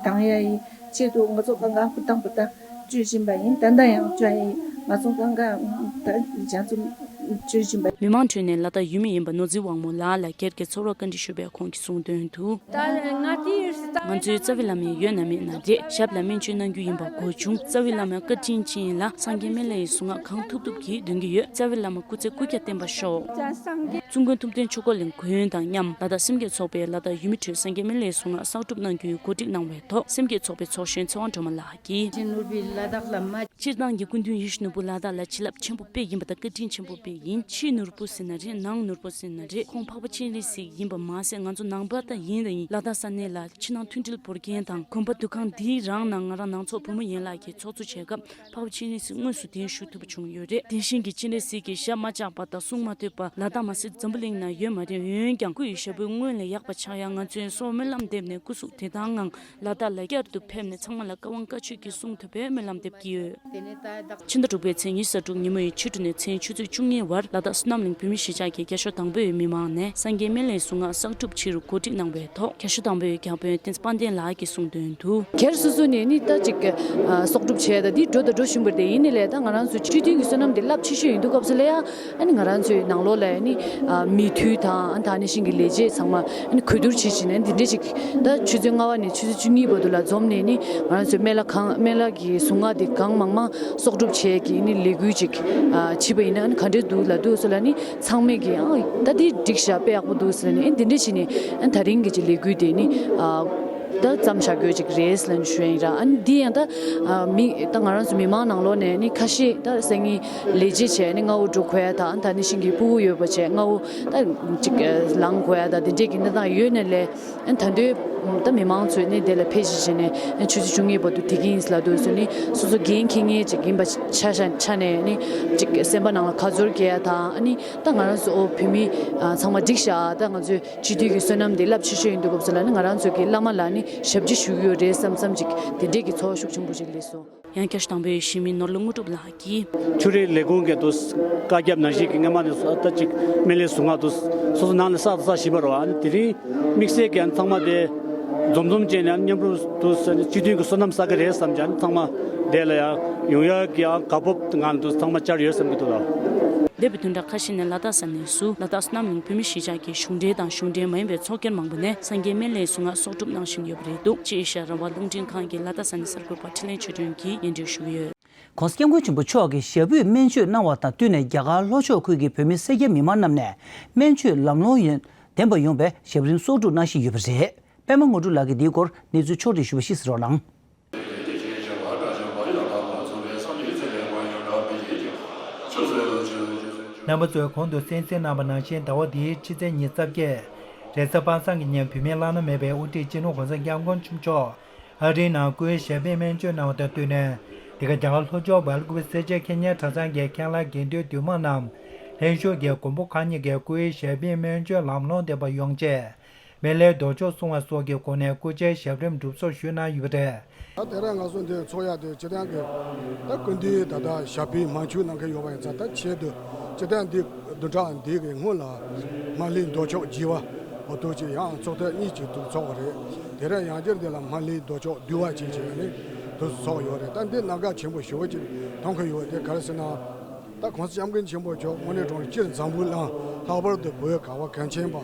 དང་ཡ་ཡི་ཆེད་དུ་ང་ཚོ་གང་ག་ཧུར་ཐག་ཧུར་ཐག་བྱེད་བཞིན་པ་ཡིན། ད་ལྟ་ཡང་བྱ་ཡི་ང་ཚོ་གང་ག་ད་ལྗགས་རྩོམ་བྱེད་བཞིན་པ། མི་མང་ཁྲོད་ནས་ལ་དྭགས་ཡུལ་མི་ཡིན་པ་ནོར་འཛིན་དབང་མོ་ལགས་ལ་སྒེར་གྱི་ཚོར་བ་བཀའ་འདྲི་ཞུས་པས་ཁོང་གིས་གསུངས་དོན་དུ། ང་ཚོའི་རྩ་བའི་བླ་མ་ཡོད་ན་མེད་ན་རེད། ཞབས་ལ་སྨན་བཅོས་གནང་རྒྱུ་ཡིན་པ་གོ་བྱུང་། རྩ་བའི་བླ་མ་བཀའ་དྲིན་ཅན་ལ་སངས་རྒྱས་སྨན་བླའི་གཟུངས་སྔགས་གང་ཐུབ་ཐུབ་ཀྱིས་འདོན་གྱི་ཡོད། རྩ་བའི་བླ་མ་སྐུ་ཚེ་རྒུད་གྱུར་བརྟན་པར་ཤོག། ཙུང་ཀུན་ཐུབ་བསྟན་ཆོས་འཁོར་གླིང་མགོན་དང་མཉམ་ལ་དྭགས་སེམས་བསྐྱེད་ཚོགས་པས་ལ་དྭགས་ཡུལ་མི་ཁྲོད་སངས་རྒྱས་སྨན་བླའི་གཟུངས་སྔགས་གསར་སྒྲུབ་གནང་རྒྱུའི་གོ་སྒྲིག་གནང་བའི་ཐོག་སེམས་བསྐྱེད་ཚོགས་པའི་ཚོགས་གཞོན་ཚེ་དབང་སྒྲོལ་མ་ལགས་ཀྱིས། སྤྱིར་བཏང་གི་སྐུ་མདུན་ཡིད་བཞིན་ནོར་བུ་ལ་དྭགས་ལ་བྱིན་རླབས་ཆེན་པོ་དཔེ་ཡིན་པ་དང་བཀའ་དྲིན་ཆེན་པོ་དཔེ་ཡིན། ཕྱི་ནོར་བུ་ཟེར་ན་རེད། ནང་ནོར་བུ་ཟེར་ན་རེད། ཁོང་འཕགས་པ་སྤྱན་རས་གཟིགས་ཡིན་པ་མ་ཟད་ང་ཚོ་ནང་པ་ད་ཡིན་ད་ཡིན། ལ་དྭགས་ས་གནས་ལ་ཕྱི་ནང་མཐུན་སྒྲིལ་བོར་མཁན་དང་དགོན་པ་འདུ་ཁང་འདིའི་རང་ནང་ང་རང་ནང་ཚོགས་བུ་མོ་ཡན་ལག་གིས་ཚོགས་གཙོ་བྱས་སྐབས། འཕགས་པ་སྤྱན་རས་གཟིགས་དངོས་སུ་གདན་ཞུ་ཐུབ་པ་བྱུང་ཡོད་རེད། དེ་བཞིན་གྱི་སྤྱན་རས་གཟིགས་ཀྱི་ཞབས་མ་བཅགས་པ་དང་གསུང་མ་ཐོས་པ་ལ་དྭགས་མ་ཟད་འཛམ་བུ་གླིང་ན་ཡོད་མ་རེད། འོན་ཀྱང་སྐུ་ཡི་ཞབས་པད་སྔོན་ལ་ཡག་པ་ཆགས་ཡ་ང་ཚོའི་སོགས་སྨོན་ལམ་འདེབས་ནས་སྐུ་གཟུགས་བདེ་ཐང་ངང་ལ་དྭགས་ལ་བསྐྱར་དུ་ཕེབས་ནས་ཚང་མ་ལ་བཀའ་དབང་བཀའ་ཆོས་ཀྱི་གསུང་ཐོབ་པའི་སྨོན་ལམ་འདེབས་ཀྱི་ཡོད། ཕྱི་ཟླ་དྲུག་པའི་ཚེས་ཉི་ཤུ་རྩ་དྲུག་ཉིན་མོ་ཡི་ཆུ་གྲུ་ནས་མཚན་ཆུ་ཚོད་བཅུ་གཉིས་བར་ལ་དྭགས་བསོད་ནམས་གླིང་བོད་མིའི་གཞིས་ཆགས་ཀྱི་རྒྱ་ཤོག་དང་པོའི་མི་མང་ནས་སངས་རྒྱས་སྨན་བླའི་གཟུངས་སྔགས་གསར་སྒྲུབ་ཕྱིར་གོ་སྒྲིག་གནང་བའི་ཐོག་རྒྱ་ཤོག་དང་པོའི་བརྒྱ་དཔོན་བསྟན་འཛིན་དཔལ་ལྡན་ལགས་ཀྱིས་གསུངས་དོན། དུ། སྒེར་སོ་སོ་ནས་ནི་ད་ཅིག་ཨ་གསོག་སྒྲུབ་བྱས་ད་འདི་འགྲོ་ད་འགྲོ་བཞིན་པ་རེད། ཡིན་ནའི་ལས་ད་ང་རང་ཚོའི་སྤྱི་མཐུན་གྱི་བསོད་ནམས་དེ་རླབས་ཆེ་ཤོས་ཡིན་དུས་སྐབས་སུ་ལ་ཡ། ཨ་ནི་ང་རང་ཚོའི་ནང་ལོགས་ལ་ནི་ཨ་མི་མཐུན་དང་ཨ་ད་ནི་ཤིང་གི་ལས་བྱེད་ཚང་མ་ཨ་ནི་གོ་བསྡུར་བྱེད་བཞིན་ཨ་ནི་འདི་འདྲས་ཅིག་ད་ཆུ་ཚོད་ལྔ་པ་ནས་ཆུ་ཚོད་བཅུ་གཉིས་བར་དུ་ལ་འཛོམས་ནས་ནི་ང་རང་ཚོའི་སྨན་བླ་གང་སྨན་བླ་གི་གཟུངས་སྔགས་དེ་གང་མང་མང་གསོག་སྒྲུབ་བྱས་ཀྱི་ནི་ལས་འགུལ་ཅིག་ཨ་བྱེད་པ་ཡིན་ན་ཨ་ནི་ག་འདྲས་འདུག་ལབ་དུས་སུ་ལ་ནི་ཚང་མས་ཀྱི་ཨ་ད་འདི་འགྲིག་ཤག་དཔེ་ཡག་པོ་འདུག་ཟེར་ནས་ཨ་ནི་འདི་འདྲས་བྱས་ནས་ཨ་ནི་ད་རིང་གི་ཅིག་ལས་འགུལ་དེ་ནི་ཨ། ད་བརྩམས་བཞག་རྒྱུ་ཅིག་རེད་ལབ་ནས་ཞུ་ཡ་ཡིན་ར། ཨ་ནི་འདི་ཡང་ད་ཨ་མི་ད་ང་རང་ཚོ་མི་མང་ནང་ལོགས་ནས་ནི་ཁ་ཤས་ད་སང་ཉིན་ལས་བྱེད་བྱས་ནི་མངའ་དབང་སྒྲུབ་དགོས་ཡ་དང་ད་ནི་ཤིང་གི་ཕྲུ་གུ་ཡོད་པ་བྱས་མངའ་དབང་ད་ཅིག་ལངས་དགོས་ཡ་ད་དེ་འདྲས་ཀྱི་གནས་སྟངས་ཡོད་ནའི་ལས། ཨ་ནི་ད་དུང་ད་མི་མང་ཚོས་ནི་དེ་ལ་ཕེབས་བཞིན་བྱས་ནས་ཨ་ཆུ་ཚོད་བཅུ་གཉིས་བར་དུ་དེ་གིན་ལ་དུས་སུ་ནི་སོ་སོ་འགན་འཁྱེར་མཁན་ཅིག་ཡིན་པ་ཆ་ཤ་ཆ་ནས་ནི་ཅིག་སེམས་པ་ནང་ལ་ཁ་ཚོར་སྐྱེ་ཡ་དང་ཨ་ནི་ད་ང་རང་ཚོ་བོད་མི་ཨ་ཚང་མ་འགྲིག་ཤག་ད་ང་ཚོས། སྤྱི་འཐུས་ཀྱི་བསོད་ནམས་འདི་རླབས་ཆེ་ཤོས་ཡིན་འདུག་སྐབས་སུ་ལ་ནི་ང་རང་ཚོ་གི་བླ་མ་ལ་ནི་ཞབས་ཕྱི་ཞུ་གི་ཡོད་རེད་བསམ་བསམ་ཅིག་དེ་འདྲས་ཀྱི་ཚོར་བ་ཤུགས་ཆེན་པོ་ཅིག་སླེབས་སོང་། ཡང་རྒྱ་ཤོག་དང་པོའི་གཞིས་མི་ནོར་ལུ་དངོས་གྲུབ་ལགས་ཀྱིས། ཆོས་རིག་ལས་ཁུངས་ཀྱི་དུ་བཀའ་ཁྱབ་ནང་བཞིན་གྱི་སྔ་མ་ནས་ད་ཅིག་སྨན་བླའི་གཟུངས་སྔགས་དུ་སོ་སོ་ནང་ནས་བསགས་དང་བསགས་བཞིན་པ་རེད་བ། ཨ་ནི་དེ་རིང་དམིགས་བསལ་གྱི་ཨ་ནི་ཚང་མ་དེ་འཛོམས་འཛོམས་བྱས་ནས་ཨ་ནི་མཉམ་རུབ་དུ་སྤྱི་མཐུན་གྱི་བསོད་ནམས་བསགས་ཀྱི་རེད་བསམ་ཀྱང་ཨ་ནི་ཚང་མ་དེ་ལ་ཡང་ཡོང་ཡག་གི་ཨ་དགའ་སྤོབས་ངང་དུ་ཚང་མ་བཅར་ཡོད་བསམ་གྱི་འདུག་ལ། འདས་པའི་བདུན་ཕྲག་ཁ་ཤས་ནས་ལ་དྭགས་ས་གནས་སུ་ལ་དྭགས་བསོད་ནམས་གླིང་བོད་མིའི་གཞིས་ཆགས་ཀྱི་གཞུང་འབྲེལ་དང་གཞུང་འབྲེལ་མ་ཡིན་པའི་ཚོགས་སྒེར་མང་པོ་ནས་སངས་རྒྱས་སྨན་བླའི་གཟུངས་སྔགས་གསོག་སྒྲུབ་གནང་བཞིན་ཡོད་པ་རེད་འདུག་ཅེས་ཨེ་ཤ་ཡ་རང་དབང་རླུང་འཕྲིན་ཁང་གི་ལ་དྭགས་ས་གནས་གསར་འགོད་པ་འཕྲིན་ལས་ཆོས་སྒྲོན་གྱིས་སྙན་སྒྲོན་ཞུ་གི་ཡོད། ༸གོང་ས་༸སྐྱབས་མགོན་ཆེན་པོ་མཆོག་གིས་ཞབས་པུས་སྨན་བཅོས་གནང་བ་དང་བསྟུན་ནས་རྒྱ་གར་ལྷོ་ཕྱོགས་ཁུལ་གྱི་བོད་མི་སེར་སྐྱ་མི་མང་རྣམས་ནས་སྨན་བཅོས་ལམ་ལྷོང་ཡོན་ལྡན་པ་ཡོང་བའི་ཞབས་རིམ་གསོག་སྒྲུབ་གནང་བཞིན་ཡོད་པ་རེད། པད་མ་དངོས་གྲུབ་ལགས་ཀྱིས་འདིའི་སྐོར་གནས་ཚུལ་ཕྱོགས་བསྒྲིགས་ཞུས་པ་ཞིག་གསན་རོགས་གནང་། རྣམ་པ་ཚོས་གོང་དུ་གསན་གཟིགས་གནང་བ་ནང་བཞིན་ཟླ་བ་འདིའི་ཕྱི་ཚེས་ཉི་ཤུ་རྩ་བརྒྱད། རེས་གཟའ་པ་སངས་ཀྱི་ཉིན་བོད་མིའི་བླ་ན་མེད་པའི་དབུ་ཁྲིད་སྤྱི་ནོར་༸གོང་ས་༸སྐྱབས་མགོན་ཆེན་པོ་མཆོག་ཨ་རིའི་ནང་སྐུའི་ཞབས་པད་སྨན་བཅོས་གནང་བ་དང་བསྟུན་ནས། འདི་ག་རྒྱ་གར་ལྷོ་ཕྱོགས་སྦེལ་ཀོབ་སེར་བྱེས་ཁེ་ཉེ་གྲྭ་ཚང་གི་མཁན་བླ་དགེ་འདུན་འདུས་མང་རྣམས་ལྷན་བཞུགས་ཀྱིས་མགོན་པོ་གང་ཉིད་ཀྱི་སྐུའི་ཞབས་པད་སྨན་བཅོས་ལམ་ལྷོང་ལྡན་པ་ཡོང་ཆེད། སྨན་བླའི་མདོ་ཆོག་གསུང་བ་སོགས་ཀྱི་སྒོ་ནས་སྐུ་ཕྱྭའི་ཞབས་རིམ་སྒྲུབ་སོགས་ཞུས་གནང་ཡོད་པ་རེད། ད་དེ་རིང་ང་ཚོ་འདིར་ཚོགས་ཡག་དེ་སྤྱིར་བཏང་གི་ད་སྐུ་མདུན་ད་ལྟ་ཞབས་པད་མང་སྤྱོད་གནང་མཁན་ཡོད་པ་ཡིན་ཙང་ད་ཆེད་དུ་སྤྱིར་བཏང་འདི་བདུན་ཕྲག་འདི་གི་སྔོན་ལ་སྨན་བླའི་མདོ་ཆོག་རྒྱས་པ་འོ་དུ་ཅིག་ཡང་ཚོགས་ཐེངས་གཉིས་ཅིག་ཏུ་ཚོགས་པ་རེད། དེ་རིང་ཡང་བསྐྱར་འདི་ལ་སྨན་བླའི་མདོ་ཆོག་བསྡུས་པ་ཅིག་བྱས་ནས་དུ་ཚོགས་ཡོད་རེད། ད་འདི་རྣམ་དཀར་ཆེན་པོ་ཞེ་པོ་ཅིག་མཐོང་གི་ཡོད་དེ་ག་རེ་ཟེར་ན། ད་གོང་ས་སྐྱབས་མགོན་ཆེན་པོ་མཆོག་དངོས་གནས་དྲང་གནས་སྤྱིར་འཛམ་བུ་གླིང་ལྷག་པར་དུ་བོད་ཁ་བ་གངས་ཅན་པ་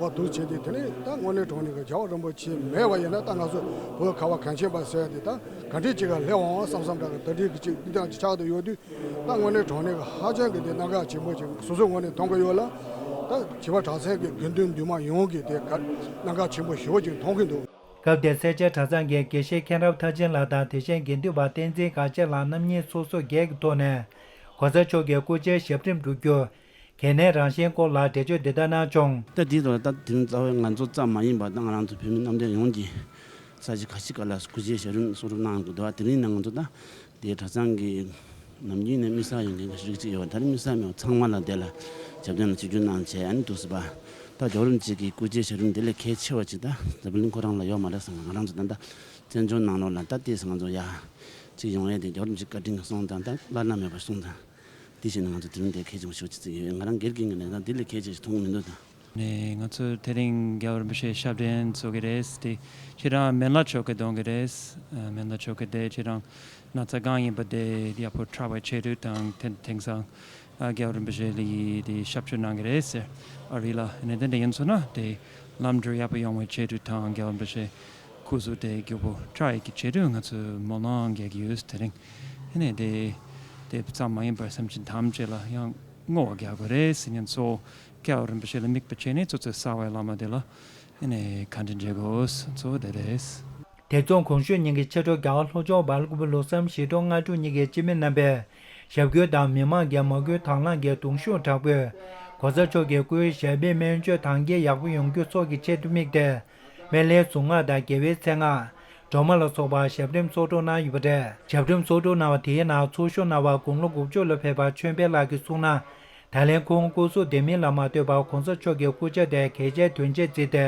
འོ་འདུག་བྱས་ཏེ་དེ་ནས་ད་དངོས་གནས་དྲང་གནས་ཀྱི་རྒྱལ་བ་རིན་པོ་ཆེ་མེད་པ་ཡིན་ན་ད་ང་ཚོ་བོད་ཁ་བ་གངས་ཅན་པ་ཟེར་ཡ་དེ་ད་ག་འདྲས་ཅིག་ག་སླེབས་འོང་བསམ་བསམ་འདྲ་གི་ད་འདྲས་ཀྱི་ཅིག་འདི་དང་ཅིག་ཆགས་བསྡད་ཡོད་དུས་ད་དངོས་གནས་དྲང་གནས་ཀྱི་ཧ་ཅང་གི་དེ་རྣམ་དཀར་ཆེན་པོ་ཅིག་སོ་སོའི་ངོས་ནས་མཐོང་གི་ཡོད་ལ། ད་བྱིས་པ་གྲྭ་ཚང་གི་དགེ་འདུན་འདུས་མང་ཡོངས་ཀྱིས་དེ་ག་རྣམ་དཀར་ཆེན་པོ་ཞེ་པོ་ཅིག་མཐོང་གི་འདུག་སྐབས་དེར་སེར་བྱེས་གྲྭ་ཚང་གི་དགེ་བཤེས་མཁན་རབས་མཐར་ཕྱིན་ལགས་དང་དེ་བཞིན་དགེ་འདུན་པ་བསྟན་འཛིན་དགའ་ཆེ་ལགས་རྣམ་གཉིས་སོ་སོའི་སྒེར་གྱི་ཐོག་ནས་གོང་ས་མཆོག་གི་སྐུ་ཕྱྭའི་ཞབས་རིམ་སྒྲུབ་རྒྱུ་གལ་གནད་རང་བཞིན་སྐོར་ལ་འགྲེལ་བརྗོད་འདི་ལྟར་གནང་བྱུང་། ད་འདི་ཐོག་ལ་ད་དེ་རིང་རྩ་བའི་ང་ཚོ་ཙམ་མ་ཡིན་པར་ད་ང་རང་ཚོ་བོད་མི་རྣམ་གྲངས་ཡོངས་ཀྱིས་ས་ཆ་ཁ་ཤས་ཁག་ལ་སྐུ་ཕྱྭའི་ཞབས་རིམ་གསོག་སྒྲུབ་གནང་དགོས་འདུག་དེ་རིང་ནས་ང་ཚོ་ད་དེའི་གྲྭ་ཚང་གི་ནམ་རྒྱུན་ནས་དམིགས་བསལ་ཡོད་མཁན་འགའ་ཤས་རིགས་གཅིག་ཡོད་པ་དེ་རིང་དམིགས་བསལ་མེད་པ་ཚང་མ་ལ་དེ་ལ་ཞབས་བརྟན་ལ་ཆིབས་བསྒྱུར་གནང་བྱས་ཨ་ནི་འདུག་སེ་བ་ད་རྒྱལ་བ་རིན་པོ་ཆེ་གི་སྐུ་ཕྱྭའི་ཞབས་རིམ་དེ་ལས་གལ་ཆེ་བ་ཅིག་ད་འཛམ་བུ་གླིང་ཁོ་རང་ལ་ཡོད་མ་རེད་བསམ། ང་རང་ཚོ་ད་ལྟ་བཙན་བྱོལ་ནང་ལོགས་ལ་ད་ལྟའི་ང་ཚོ་ཡ་ ཅིག་ཡོང་ཡས་དེ་རྒྱལ་བ་རིན་པོ་ཆེ་བཀའ་དྲིན་གྱི་གསུང་དང་ད་བླ་ན་མེད་པ་གསུང་དང་། དེ་བཞིན་ང་ཚོ་དེ་རིང་དེ་གལ་ཆེན་པོ་ཞིག་ཅིག་ཡོད། ང་རང་སྒེར་གྱི་ངོས་ནས་ད་དེ་ལས་གལ་ཆེ་ཞིག་མཐོང་གི་མི་འདུག་ད། ནས་ང་ཚོ་དེ་རིང་རྒྱལ་བ་རིན་པོ་ཆེ་ཞབས་བརྟན་ཚོགས་ཀྱི་རེད་དེ། ཁྱེད་རང་མེ་ལ་ཆོས་སྐལ་གཏོང་གི་རེད། མེ་ལ་ཆོས་སྐལ་དེ་ཁྱེད་རང་ན་ཚ་གང་ཡིན་པ་དེ་ཡག་པོ་དྲག་པའི་ཆེད་དུ་དང་དེ་དེང་སང་རྒྱལ་བ་རིན་པོ་ཆེ་ལ་ཡི་དེ་ཞབས་ཞུ་གནང་གི་རེད་ཟེར། ཨ་རི་ལ་ནས་དེ་འདྲ་ཡིན་ཚོ་ན་དེ་ལམ་འགྲོ་ཡག་པོ་ཡོང་བའི་ཆེད་དུ་དང་རྒྱལ་བ་རིན་པོ་ཆེ་སྐུ་གཟུགས་དེ་མགྱོགས་པོ་དྲག་ཡག་གི་ཆེད་དུ་ང་ཚོས་སྨོན་ལམ་རྒྱག་གི་ཡོད། དེ་རིང་ཨ་ནི་དེ་དེ་ཙམ་མ་ཡིན་པར་སེམས་ཅན་ཐམས་ཅད་ལ་ཡང་བསྔོ་བ་རྒྱག་དགོས་རེད་ཟེར་མཁན་ཚོ་རྒྱལ་བ་རིན་པོ་ཆེ་ལ་དམིགས་པ་བྱས་ནས་གཙོ་གཙོས་གསར་བའི་བླ་མ་དེ་ལ་ཨ་ནི་བཀའ་དྲིན་འཇལ་དགོས་གཙོ་བོ་དེ་རེད། དེ་མཚུངས་གོང་ཞུས་ཉིན་གྱི་ཕྱི་དྲོ་རྒྱ་གར་ལྷོ་ཕྱོགས་སྦེལ་ཀུ་པེ་ལོ་གསུམ་བཞི་དྲུག་ལྔ་དྲུག་གཉིས་ཀྱི་སྤྱི་མི་རྣམ་པས་ཞབས་སྐུལ་དང་མི་མང་གིས་མ་བསྐུལ་དང་བླངས་ཀྱིས་གདུང་ཤུགས་དྲག་པོས་གོང་ས་མཆོག་གི་སྐུའི་ཞབས་པད་སྨན་བཅོས་དང་རྒྱུན་ཡག་པོ་ཡོང་རྒྱུ་སོགས་ཀྱི་ཆེད་དུ་དམིགས་ཏེ། སྨན་བླའི་གཟུངས་སྔགས་དང་རྒྱལ་བའི་མཚན་སྔགས། སྒྲོལ་མ་ལ་སོགས་པ་ཞབས་རིམ་གཙོ་སྒྲུབ་གནང་ཡོད་པ་རེད། ཞབས་རིམ་གཙོ་སྒྲུབ་གནང་བ་དེའི་ནང་ཚོགས་ཞུགས་གནང་བ་དགུང་ལོ་དགུ་བཅུ་ལ་ཕེབས་པ་ཆོས་འཕེལ་ལགས་ཀྱིས་གསུངས་ན། ད་ལན་ཁོང་སྐུ་གཟུགས་བདེ་མིན་ལ་མ་ལྟོས་པར་གོང་ས་མཆོག་གི་སྐུ་ཕྱྭ་དེ་གལ་ཆེའི་དོན་ཆེད་བརྩིས་ཏེ།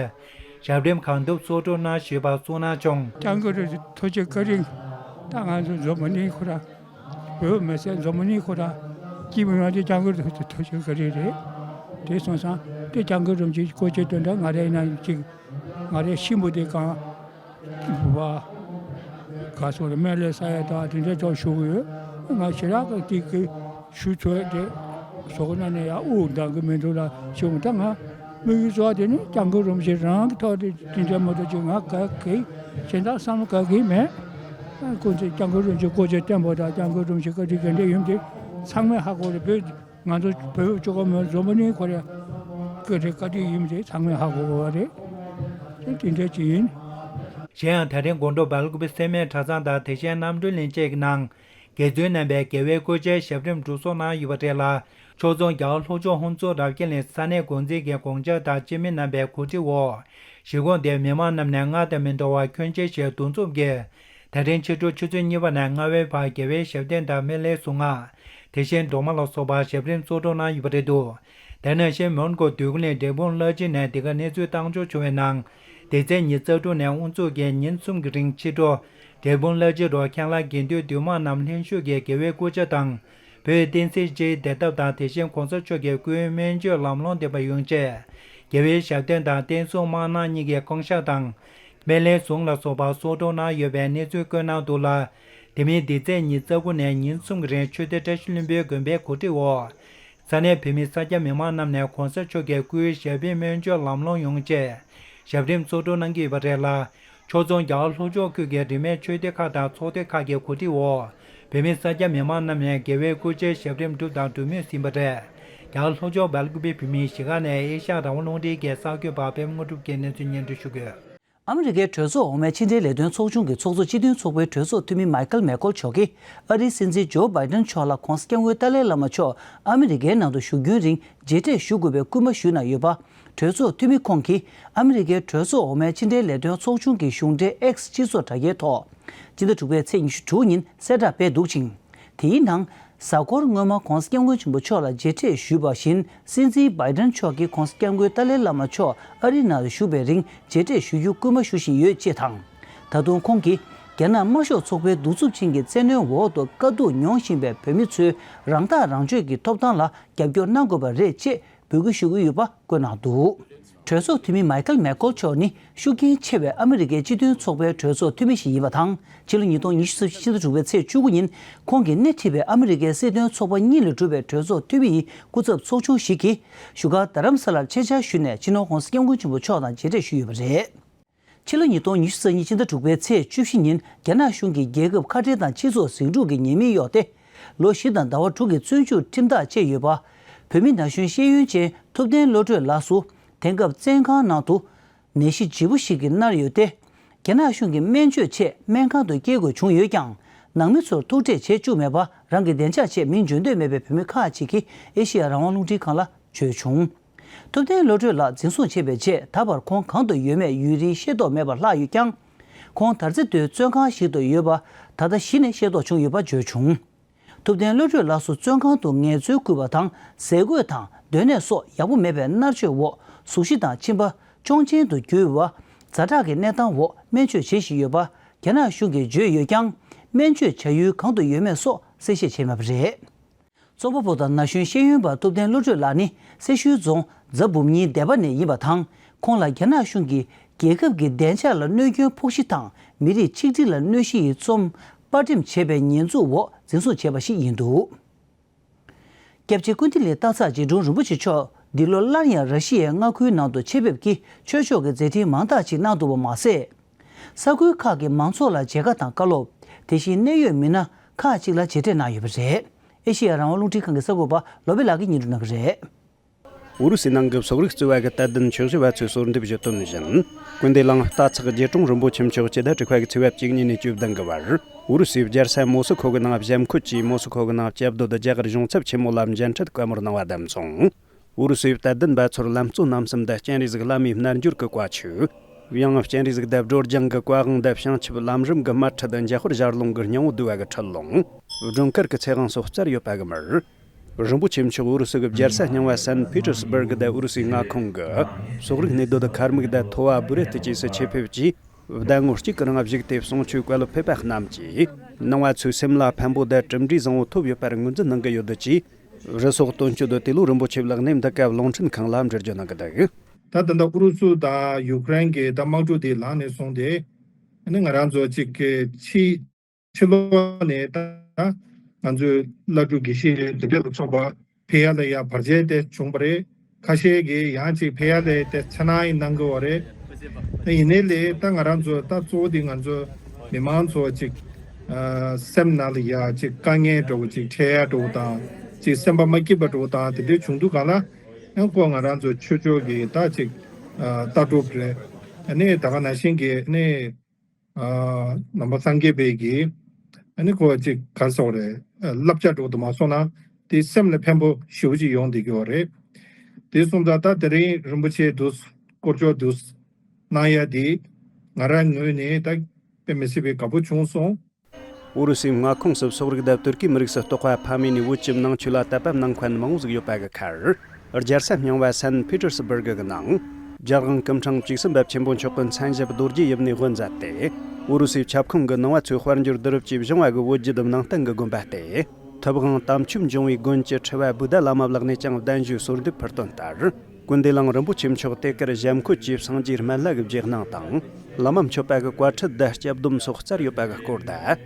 ཞབས་རིམ་གང་ཐུབ་གཙོ་སྒྲུབ་གནང་ཞུས་པ་གསུངས་གནང་བྱུང་། སྐྱབས་མགོན་རིན་པོ་ཆེ་ཐུགས་རྗེ་བཀའ་དྲིན། ད་ང་ཚོ་འཛམ་བུ་གླིང་ཁོ་ར། བོད་མི་སེར་འཛམ་བུ་གླིང་ཁོ་ར་སྐྱིད་པོ་ཡོང་རྒྱུ་སྐྱབས་མགོན་རིན་པོ་ཆེ་ཐུགས་རྗེ་བཀའ་དྲིན་རེད། དེ་སོང་ཙང་དེ་སྐྱབས་མགོན་རིན་པོ་ཆེ་སྐུ་ཕྱྭ་དོན་དག་ང་རའི་ནང་གཅིག་ང་རའི་གཤིན་པོ་དེ་གང་བུ་བ་ག་སོགས་ལ་སྨན་བླའི་ས་ཡ་དང་དེ་འདྲའི་ཐོག་ཞུགས་ཡོད། ང་ཞེ་དྲག་གི་དེ་གི་ཞུ་ཚོད་དེ་ཟོག་ནང་ནས་ཡང་དབུགས་འདང་གི་མི་འདུག་ལ་ཞུ་ད་ང་དམིགས་ཡུལ་གཙོ་བོ་དེ་ནི་སྐྱབས་མགོན་རིན་པོ་ཆེ་རང་གི་ཐོག་དེ་དེ་འདྲའི་མ་གཏོགས་ཅིག་ང་ག་གི་གཞན་དག་བསམ་བློ་ག་གི་མེད། ཁོང་ཚོས་སྐྱབས་མགོན་རིན་པོ་ཆེ་སྐུ་ཕྱྭ་བསྟེན་པ་དང་སྐྱབས་མགོན་རིན་པོ་ཆེ་བཀའ་དྲིན་ག་འདྲ་ཡིན་དེ་ཚང་མས་ཧ་གོ་རེད། བོད་ང་ཚོ་བོད་བཅུ་ཀ་མོན་འཛོམས་པ་ནི་ཁོ་རེ་བཀའ་དྲིན་བཀའ་དྲིན་ཡིན་དེ་ཚང་མས་ཧ་གོ་དགོས་པ་རེད། དེ་དེ་འདྲ་ཅིག་ཡིན། གཞན་ཡང་ད་རིང་དགོང་དྲོ་སྦེལ་ཀུ་པེ་སེར་སྨད་གྲྭ་ཚང་དང་དེ་བཞིན་རྣམ་གྲོལ་གླིང་བཅས་ཀྱི་ནང་དགེ་བཙུན་རྣམ་པས་རྒྱལ་བའི་སྐུ་ཕྱྭའི་ཞབས་རིམ་སྒྲུབ་སོགས་གནང་ཡོད་པ་རེད་ལ། ཕྱོགས་མཚུངས་རྒྱ་གར་ལྷོ་ཕྱོགས་ཧུན་སུར་རབ་རྒྱས་གླིང་ས་གནས་འགོ་འཛིན་གྱི་དགོངས་འཆར་དང་སྤྱི་མི་རྣམ་པའི་གོ་སྒྲིག་འོག་གཞིས་ཁོངས་དེའི་མི་མང་རྣམས་ནས་སྔར་དང་མི་འདྲ་བར་ཁྱོན་ཆེ་ཞིག་འདུ་འཛོམས་ཀྱིས་ད་རིང་ཕྱི་དྲོ་ཆུ་ཚོད་གཉིས་པ་ནས་ལྔ་པའི་བར་རྒྱལ་བའི་ཞབས་བརྟན་དང་སྨན་བླའི་གཟུངས་སྔགས། དེ་བཞིན་སྒྲོལ་མ་ལ་སོགས་པ་ཞབས་རིམ་གཙོ་སྒྲུབ་གནང་ཡོད་པ་རེད་འདུག་དེ་ནང་བཞིན་མོན་གྷོ་འདོད་རྒུ་གླིང་འབྲས་སྤུངས་བླ་སྤྱི་ནས་འདི་ག་གནས་ཚུལ་བཏང་འབྱོར་བྱུང་བའི་ནང་། འདི་ཚེས་ཉི་ཤུ་རྩ་དྲུག་ནས་དབུ་འཛུགས་ཀྱིས་ཉིན་གསུམ་གྱི་རིང་ཕྱི་དྲོ་འབྲས་སྤུངས་བླ་སྤྱི་རུ་ཁྱེད་ལ་དགེ་འདུན་འདུས་མང་རྣམས་ལྷན་ཞུགས་ཀྱིས་རྒྱལ་བའི་སྐུ་ཕྱྭ་དང་། བོད་བསྟན་སྲིད་སྤྱིའི་བདེ་ཐབས་དང་དེ་བཞིན་གོང་ས་མཆོག་གི་སྐུའི་སྨན་བཅོས་ལམ་ལྷོང་ལྡན་པ་ཡོང་ཆེད། རྒྱལ་བའི་ཞབས་བརྟན་དང་བསྟན་སྲུང་དམག་སྣ་གཉིས་ཀྱི་བསྐང་བཤགས་དང་། སྨན་བླའི་གཟུངས་ལ་སོགས་པ་གསོག་འདྲེན་གནང་ཡོད་པའི་གནས་ཚུལ་བཀོད་གནང་འདུག་ལ། དེ་མིན་འདི་ཚེས་ཉི་ཤུ་རྩ་དགུ་ནས་ཉིན་གསུམ་གྱི་རིང་ཆོས་སྡེ་བཀྲ་ཤིས་ལྷུན་པོའི་དགོན་པའི་གོ་སྒྲིག་འོག་ས་གནས་བོད་མི་ས་སྐྱ་མི་མང་རྣམས་ནས་གོང་ས་མཆོག་གི་སྐུའི་ཞབས་པད་སྨན་བཅོས་ལམ་ལྷོང་ཡོང་ཆེད་ཞབས་རིམ་གཙོ་སྒྲུབ་གནང་གི་ཡོད་པ་རེད་ལ། ཕྱོགས་མཚུངས་རྒྱ་གར་ལྷོ་ཕྱོགས་ཁུལ་གྱི་རིས་མེད་ཆོས་སྡེ་ཁག་དང་ཚོགས་སྡེ་ཁག་གི་གོ་སྒྲིག་འོག་བོད་མི་ས་སྐྱ་མི་མང་རྣམས་ནས་རྒྱལ་བའི་སྐུ་ཕྱྭའི་ཞབས་རིམ་བསྒྲུབས་དང་སྒྲུབ་མུས་ཟིན་པ་རེད། རྒྱ་གར་ལྷོ་ཕྱོགས་སྦེལ་ཀུ་པེ་བོད་མིའི་གཞིས་ཁག་ནས་ཨེ་ཤ་ཡ་རང་དབང་རླུང་འཕྲིན་གྱི་གསར་འགོད་པ་པད་མ་དངོས་གྲུབ་ཀྱིས་གནས་ཚུལ་སྙན་སྒྲོན་ཞུ་གི་ཡོད། ཨ་མི་རི་ཀའི་གྲོས་ཚོགས་འོག་མའི་ཕྱི་འབྲེལ་ལས་དོན་ཚོགས་ཆུང་གི་ཚོགས་གཙོ་སྤྱི་མཐུན་ཚོགས་པའི་གྲོས་ཚོགས་འཐུས་མི་མའི་ཁལ་མེ་ཁོལ་མཆོག་གིས་ཨ་རིའི་སྲིད་འཛིན་ཇོ་བྷའི་ཏན་མཆོག་ལ་༧གོང་ས་༧སྐྱབས་མགོན་ཏཱ་ལའི་བླ་མ་མཆོག་ཨ་མི་རི་ཀའི་ནང་དུ་བཞུགས་རྒྱུན་རིང་མཇལ་འཕྲད་ཞུ་དགོས་པའི་སྐུལ་མ་ཞུས་གནང་ཡོད་པ། གྲོས་ཚོགས་འཐུས་མི་ཁོང་གིས་ཨ་མི་རི་ཀའི་གྲོས་ཚོགས་འོག་མའི་ཕྱི་འབྲེལ་ལས་དོན་ཚོགས་ཆུང་གི་གཞུང་འབྲེལ་X་སྤྱི་ཚོགས་དྲ་རྒྱའི་ཐོག་སྤྱི་ཟླ་དྲུག་པའི་ཚེས་ཉི་ཤུ་དྲུག་ཉིན་གསལ་བསྒྲགས་སྤེལ་འདུག་ཅིང་། དེའི་ནང་། གཟའ་འཁོར་སྔོན་མ་༧གོང་ས་༧སྐྱབས་མགོན་ཆེན་པོ་མཆོག་ལ་མཇལ་འཕྲད་ཞུས་པ་བཞིན་སྲིད་འཛིན་བྷའི་ཏན་མཆོག་གིས་༧གོང་ས་༧སྐྱབས་མགོན་ཏཱ་ལའི་བླ་མ་མཆོག་ཨ་རིའི་ནང་ལ་བཞུགས་པའི་རིང་མཇལ་འཕྲད་ཞུ་རྒྱུ་སྐུལ་མ་ཞུ་བཞིན་ཡོད་ཅེས་དང་། ད་དུང་ཁོང་གིས་རྒྱ་ནག་དམར་ཤོག་ཚོགས་པའི་གདུག་རྩུབ་ཅན་གྱི་བཙན་གནོན་འོག་ཏུ་དཀའ་སྡུག་མྱོང་བཞིན་པའི་བོད་མི་ཚོའི་རང་ཐག་རང་གཅོད་ཀྱི་ཐོབ་ཐང་ལ་རྒྱབ་སྐྱོར་གནང་དགོས་པ་རེད་ཅེས་འབོད་སྐུལ་ཞུ་གི་ཡོད་པ་བཀོད་གནང་འདུག་གྲོས་ཚོགས་འཐུས་མི་མའི་ཁལ་མེ་ཁོལ་མཆོག་ནི་ཤུགས་རྐྱེན་ཆེ་བའི་ཨ་མི་རི་ཀའི་སྤྱི་མཐུན་ཚོགས་པའི་གྲོས་ཚོགས་འཐུས་མི་ཞིག་ཡིན་པ་དང་། ཕྱི་ལོ་ཉིས་སྟོང་ཉི་ཤུ་རྩ་བཞི་ཕྱི་ཟླ་དྲུག་པའི་ཚེས་བཅུ་དགུ་ཉིན་ཁོང་གིས་སྣེ་ཁྲིད་པའི་ཨ་མི་རི་ཀའི་སྲིད་དོན་ཚོགས་པ་གཉིས་ལས་གྲུབ་པའི་གྲོས་ཚོགས་འཐུས་མི་ཡི་སྐུ་ཚབ་ཚོགས་ཆུང་ཞིག་གིས་བཞུགས་སྒར་རྡ་རམ་ས་ལར་ཆེད་བཅར་ཞུས་ནས་སྤྱི་ནོར་༧གོང་ས་༧སྐྱབས་མགོན་ཆེན་པོ་མཆོག་དང་མཇལ་འཕྲད་ཞུས་ཡོད་པ་རེད། ཕྱི་ལོ་ཉིས་སྟོང་ཉི་ཤུ་རྩ་གཉིས་ཕྱི་ཟླ་དྲུག་པའི་ཚེས་བཅུ་བཞི་ཉིན་རྒྱ་ནག་གཞུང་གིས་རྒྱལ་ཁབ་ཁ་བྲལ་དང་སྤྱི་ཚོགས་ཟིང་འཁྲུག་གི་ཉེས་མིང་གཡོགས་ཏེ། ལོ་བཞི་དང་ཟླ་བ་དྲུག་གི་བཙོན་འཇུག་ཁྲིམས་ཐག་བཅད་ཡོད་པ། བོད་མི་ན་གཞོན་ཤེས་ཡོན་ཅན་ཐུབ་བསྟན་བློ་གྲོས་ལགས་སུ་དེང་སྐབས་བཙོན་ཁང་ནང་དུ་ནད་གཞི་ལྗིད་པོ་ཞིག་གིས་མནར་ཡོད་དེ། རྒྱ་ནག་གཞུང་གི་སྨན་བཅོས་ཆེད་སྨན་ཁང་དུ་སྐྱེལ་དགོས་བྱུང་ཡོད་ཀྱང་། ནང་མི་ཚོར་ཐུག་འཕྲད་བྱེད་བཅུག་མེད་པ། རང་གི་བདེ་འཇགས་ཆེད་མི་འཇོན་འདོད་མེད་པའི་བོད་མི་ཁག་ཅིག་གིས་ཨེ་ཤེ་ཡ་རང་དབང་རླུང་འཕྲིན་ཁང་ལ་བརྗོད་བྱུང་། ཐུབ་བསྟན་བློ་གྲོས་ལགས་འཛིན་བཟུང་བྱས་པའི་རྗེས་ད་བར་ཁོང་གང་དུ་ཡོད་མེད་ཡུན་རིང་ཤེས་རྟོགས་མེད་པར་ལྷག་ཡོད་ཀྱང་། ཁོང་དར་རྩེ་མདོའི་བཙོན་ཁང་ཞིག་ཏུ་ཡོད་པ་ད་ལྟ་གཞི་ནས་ཤེས་རྟོགས་བྱུང་ཡོད་པ་བརྗོད་བྱུང་། ཐུབ་བསྟན་བློ་གྲོས་ལགས་སུ་བཙོན་ཁང་དུ་ངལ་རྩོལ་བསྐུལ་བ་དང་ཟས་གོས་དང་སྡོད་གནས་སོགས་ཡག་པོ་མེད་པའི་མནར་གཅོད་འོག་གཟུགས་གཞི་དང་གཅིན་པ་གཅོང་ཆེན་དུ་གྱུར་བ། ཛ་དྲག་གི་གནས་སྟངས་འོག་སྨན་བཅོས་བྱེད་བཞིན་ཡོད་པ། རྒྱ་ནག་གཞུང་གིས་བརྗོད་ཡོད་ཀྱང་ སྨན་བཅོས་བྱ་ཡུལ་གང་དུ་ཡོད་མེད་སོགས་གསལ་བཤད་བྱས་མེད་པ་རེད། རྩོམ་པ་པོ་དང་ན་གཞོན་ཤེས་ཡོན་པ་ཐུབ་བསྟན་བློ་གྲོས་ལགས་ནི་སེར་ཤུལ་རྫོང་རྫ་འབུམ་གཉིས་སྡེ་པ་ནས་ཡིན་པ་དང་། ཁོང་ལ་རྒྱ་ནག་གཞུང་གིས་རྒྱལ་ཁབ་ཀྱི་བདེ་འཇགས་ལ་གནོད་སྐྱོན་ཕོག་གཞི་དང་མི་རིགས་ཆིག་སྒྲིལ་ལ་གནོད་གཞི་ཡི་རྩོམ་པར་འགྲེམས་བྱས་པའི་ཉེས་འཛུགས་འོག་འཛིན་བཟུང་བྱས་པ་ཞིག་ཡིན་འདུག། སྐྱབས་རྗེ་ཀུན་བདེ་ལེགས་སྟག་ཚང་རྗེ་དྲུང་རིན་པོ་ཆེ་མཆོག་འདི་ལོ་སླར་ཡང་ར་ཤི་ཡའི་མངའ་ཁུལ་ནང་དུ་ཆེད་ཕེབས་ཀྱིས་ཆོས་ཕྱོགས་ཀྱི་མཛད་འཕྲིན་མང་དག་ཅིག་གནང་འདུག་པ་མ་ཟད། ས་ཁུལ་ཁག་གི་མང་ཚོགས་ལ་མཇལ་ཁ་དང་བཀའ་སློབ། དེ་བཞིན་གནད་ཡོད་མི་སྣ་ཁག་ཅིག་ལ་མཇལ་འཕྲད་གནང་ཡོད་པ་རེད། ཨེ་ཤེ་ཡ་རང་དབང་རླུང་འཕྲིན་ཁང་གི་གསར་འགོད་པ་བློ་བྷེ་ལགས་ཀྱིས་སྙན་སྒྲོན་གནང་གི་རེད། ཨུ་རུ་སུའི་ནང་གི་སོག་རིགས་གཙོས་པ་གི་དད་ལྡན་ཆོས་ཞུ་བ་ཚོས་གསོལ་འདེབས་ཞུ་དོན་བཞིན། ཀུན་བདེ་གླིང་རྟ་ཚག་རྗེ་དྲུང་རིན་པོ་ཆེ་མཆོག་སྤྱི་ཟླ་དྲུག་པ་གི་ཚེས་པ་བཅུ་གཉིས་ནས་བཅུ་བདུན་གི་བར་ཨུ་རུ་སུའི་རྒྱལ་ས་མོ་སི་ཁོ་གི་ནང་བཞམ་བཀོད་ཀྱིས་མོ་སི་ཁོ་གི་ནང་སྐྱབས་སྡོད་རྒྱ་གར་གཞུང་ཚབ་ཆེན་མོ་ལ་མཇལ་འཕྲད་བཀའ་མོལ་གནང་བ་དང་མཚུངས། ཨུ་རུ་སུའི་དད་ལྡན་པ་ཚོར་ལམ་གཙོ་རྣམ་གསུམ་དང་སྤྱན་རས་གཟིགས་བླ་མའི་རྣལ་འབྱོར་གྱི་བཀའ་ཆོས། ཡང་སྤྱན་རས་གཟིགས་དང་སྒྲོལ་ལྗང་གི་བཀའ་དབང་དང་བྱང་ཆུབ་ལམ་རིམ་གྱི་དམར་ཁྲིད་འཇམ་དཔལ་ཞལ་ལུང་གི་སྙིང་པོ་བསྡུས་པ་གི་ཁྲིད་ལུང་། སྒྲོལ་དཀར་གྱི་ཚེ་དབང་སོགས་བསྩལ་ཡོད་པ་གི་མར། རིན་པོ་ཆེ་མཆོག་ཨུ་རུ་སུ་གི་རྒྱལ་ས་རྙིང་བ་སན་ཕི་ཏེར་སི་བུར་གི་དང་ཨུ་རུ་སུའི་མངའ་ཁོངས་ཀྱི་སོག་རིགས་གནས་སྡོད་ཁར་མུག་དང་ཐོ་བ་བུ་རེ་ཏི་བཅས་སུ་ཆེད་ཕེབས་ཀྱིས་ཟླ་ངོ་གཅིག་གི་རིང་བཞུགས་ཏེ་གསུང་ཆོས་བཀའ་སློབ་ཕེབས་པ་རྣམས་ཀྱིས་ནང་བ་ཚོའི་སེམས་ལ་ཕན་པོ་དང་གྲུབ་འབྲས་བཟང་བོ་ཐོབ་ཡོད་པར་ངོས་འཛིན་གནང་གི་ཡོད་ཅེས་རུ་སོག་དོན་གཅོད་དུ་ཏེ་ལོ་རིན་པོ་ཆེ་ལགས་ནས་འདི་སྐབས་རླུང་འཕྲིན་ཁང་ལ་འགྲེལ་བརྗོད་གནང་གི་འདུག། ད་ད་ལྟ་ཨུ་རུ་སུ་དང་ཡུཀ་རེན་གྱི་ད་དམག་འཁྲུག་དེ་ལངས་ནས་བཟུང་སྟེ་ཨ་ནི་ང་རང་ཚོ་གཅིག་གི་ཕྱི་ཕྱི་ལོགས་ནས་ད་ང་ཚོའི་བླ་སྤྲུལ་དགེ་བཤེས་དེ་འདྲ་ལ་སོགས་པ་ཕེབས་ཡ་ལ་ཡ་བར་ཆད་དེ་བྱུང་བ་རེད། ཁ་ཤས་ཀྱིས་ཡང་ཅིག་ཕེབས་ཡ་ལ་དེ་འཚེར་སྣང་གནང་གི་ཡོད་རེད། ད་ཡིན་ནའི་ལས་ད་ང་རང་ཚོ་ད་གཙོ་བོ་དེ་ང་ཚོ་མི་མང་ཚོ་ཅིག་ཨ་སེམས་ནང་ལ་ཡ་ཅིག་དཀའ་ངལ་འདྲ་བོ་ཅིག་འཕྲད་ཡ་འདྲ་བོ་དང་ཅིག་སེམས་པ་མ་སྐྱིད་པ་འདྲ་བོ་དང་དེ་འདྲ་བྱུང་དུས་གང་ལ་ཡང་ཁོ་ང་རང་ཚོ་ཆོས་ཕྱོགས་ཀྱི་ད་ཅིག་ཨ་ལྟ་གྲུབ་རེད། ཨ་ནི་ད་ག་ནང་བཞིན་གྱི་ཨ་ནི། ནང་པ་སངས་རྒྱས་པའི་གི་ཨ་ནི་ཁོ་ཅིག་ག་རེ་ཟེར་དགོས་རེད། བསླབ་བྱ་འདྲ་བོ་དུ་མ་སོང་ན་དེ་སེམས་ལ་ཕན་པོ་ཞེ་པོ་ཅིག་ཡོང་བསྡད་ཀྱི་ཡོད་རེད། དེ་སོང་ཙང་ད་དེ་རིང་རིན་པོ་ཆེ་འདུག་སྐོར་ཅོག་འདུག་གནང་ཡ་དེ་ང་རང་ངོས་ནས་ད་དཔེ་མི་སྲིད་པའི་དགའ་པོ་བྱུང་སོང་། ཨུ་རུ་སུའི་མངའ་ཁོངས་སུ་སོག་རིགས་དང་ཏུར་ཀི་མི་རིགས་སུ་གཏོགས་པ་ཕ་མེས་ནས་བོད་ཀྱི་ནང་ཆོས་ལ་དད་པ་གནང་མཁན་མང་བོ་ཟིག་ཡོད་པ་གི་ཁར། རྒྱལ་ས་རྙིང་བ་སན་ཕི་ཏེར་སི་བུར་གི་གི་ནང་རྒྱལ་དབང་སྐུ་ཕྲེང་བཅུ་གསུམ་པ་ཆེན་པོ་མཆོག་གི་མཚན་ཞབས་རྡོ་རྗེ་ཡིབ་ནས་དབུ་མཛད་དེ། ཨུ་རུ་སུའི་ཁྱབ་ཁོངས་ཀྱི་ནང་བ་ཚོའི་དཔལ་འབྱོར་བསྡུ་རུབ་ཀྱིས་བཞེངས་བ་གི་བོད་བརྒྱུད་ནང་བསྟན་གྱི་དགོན་པ་སྟེ། ཐུབ་དབང་དམ་ཆོས་འབྱུང་བའི་དགོན་གྱི་ཁྲི་པ་བུདྡྷ་བླ་མ་ལགས་ནས་ཀྱང་གདན་ཞུའི་གསོལ་འདེབས་ཕུལ་དོན་ལྟར། ཀུན་བདེ་གླིང་རིན་པོ་ཆེ་མཆོག་དེ་གར་ཞབས་འཁོད་ཀྱིས་སངས་རྒྱས་སྨན་བླ་གི་རྗེས་གནང་དང་། བླ་མ་མཆོད་པ་གི་བཀའ་ཁྲིད་དང་སྐྱབས་སྡོམ་སོགས་བསྩལ་ཡོད་པ་གི་སྐོར་དང་།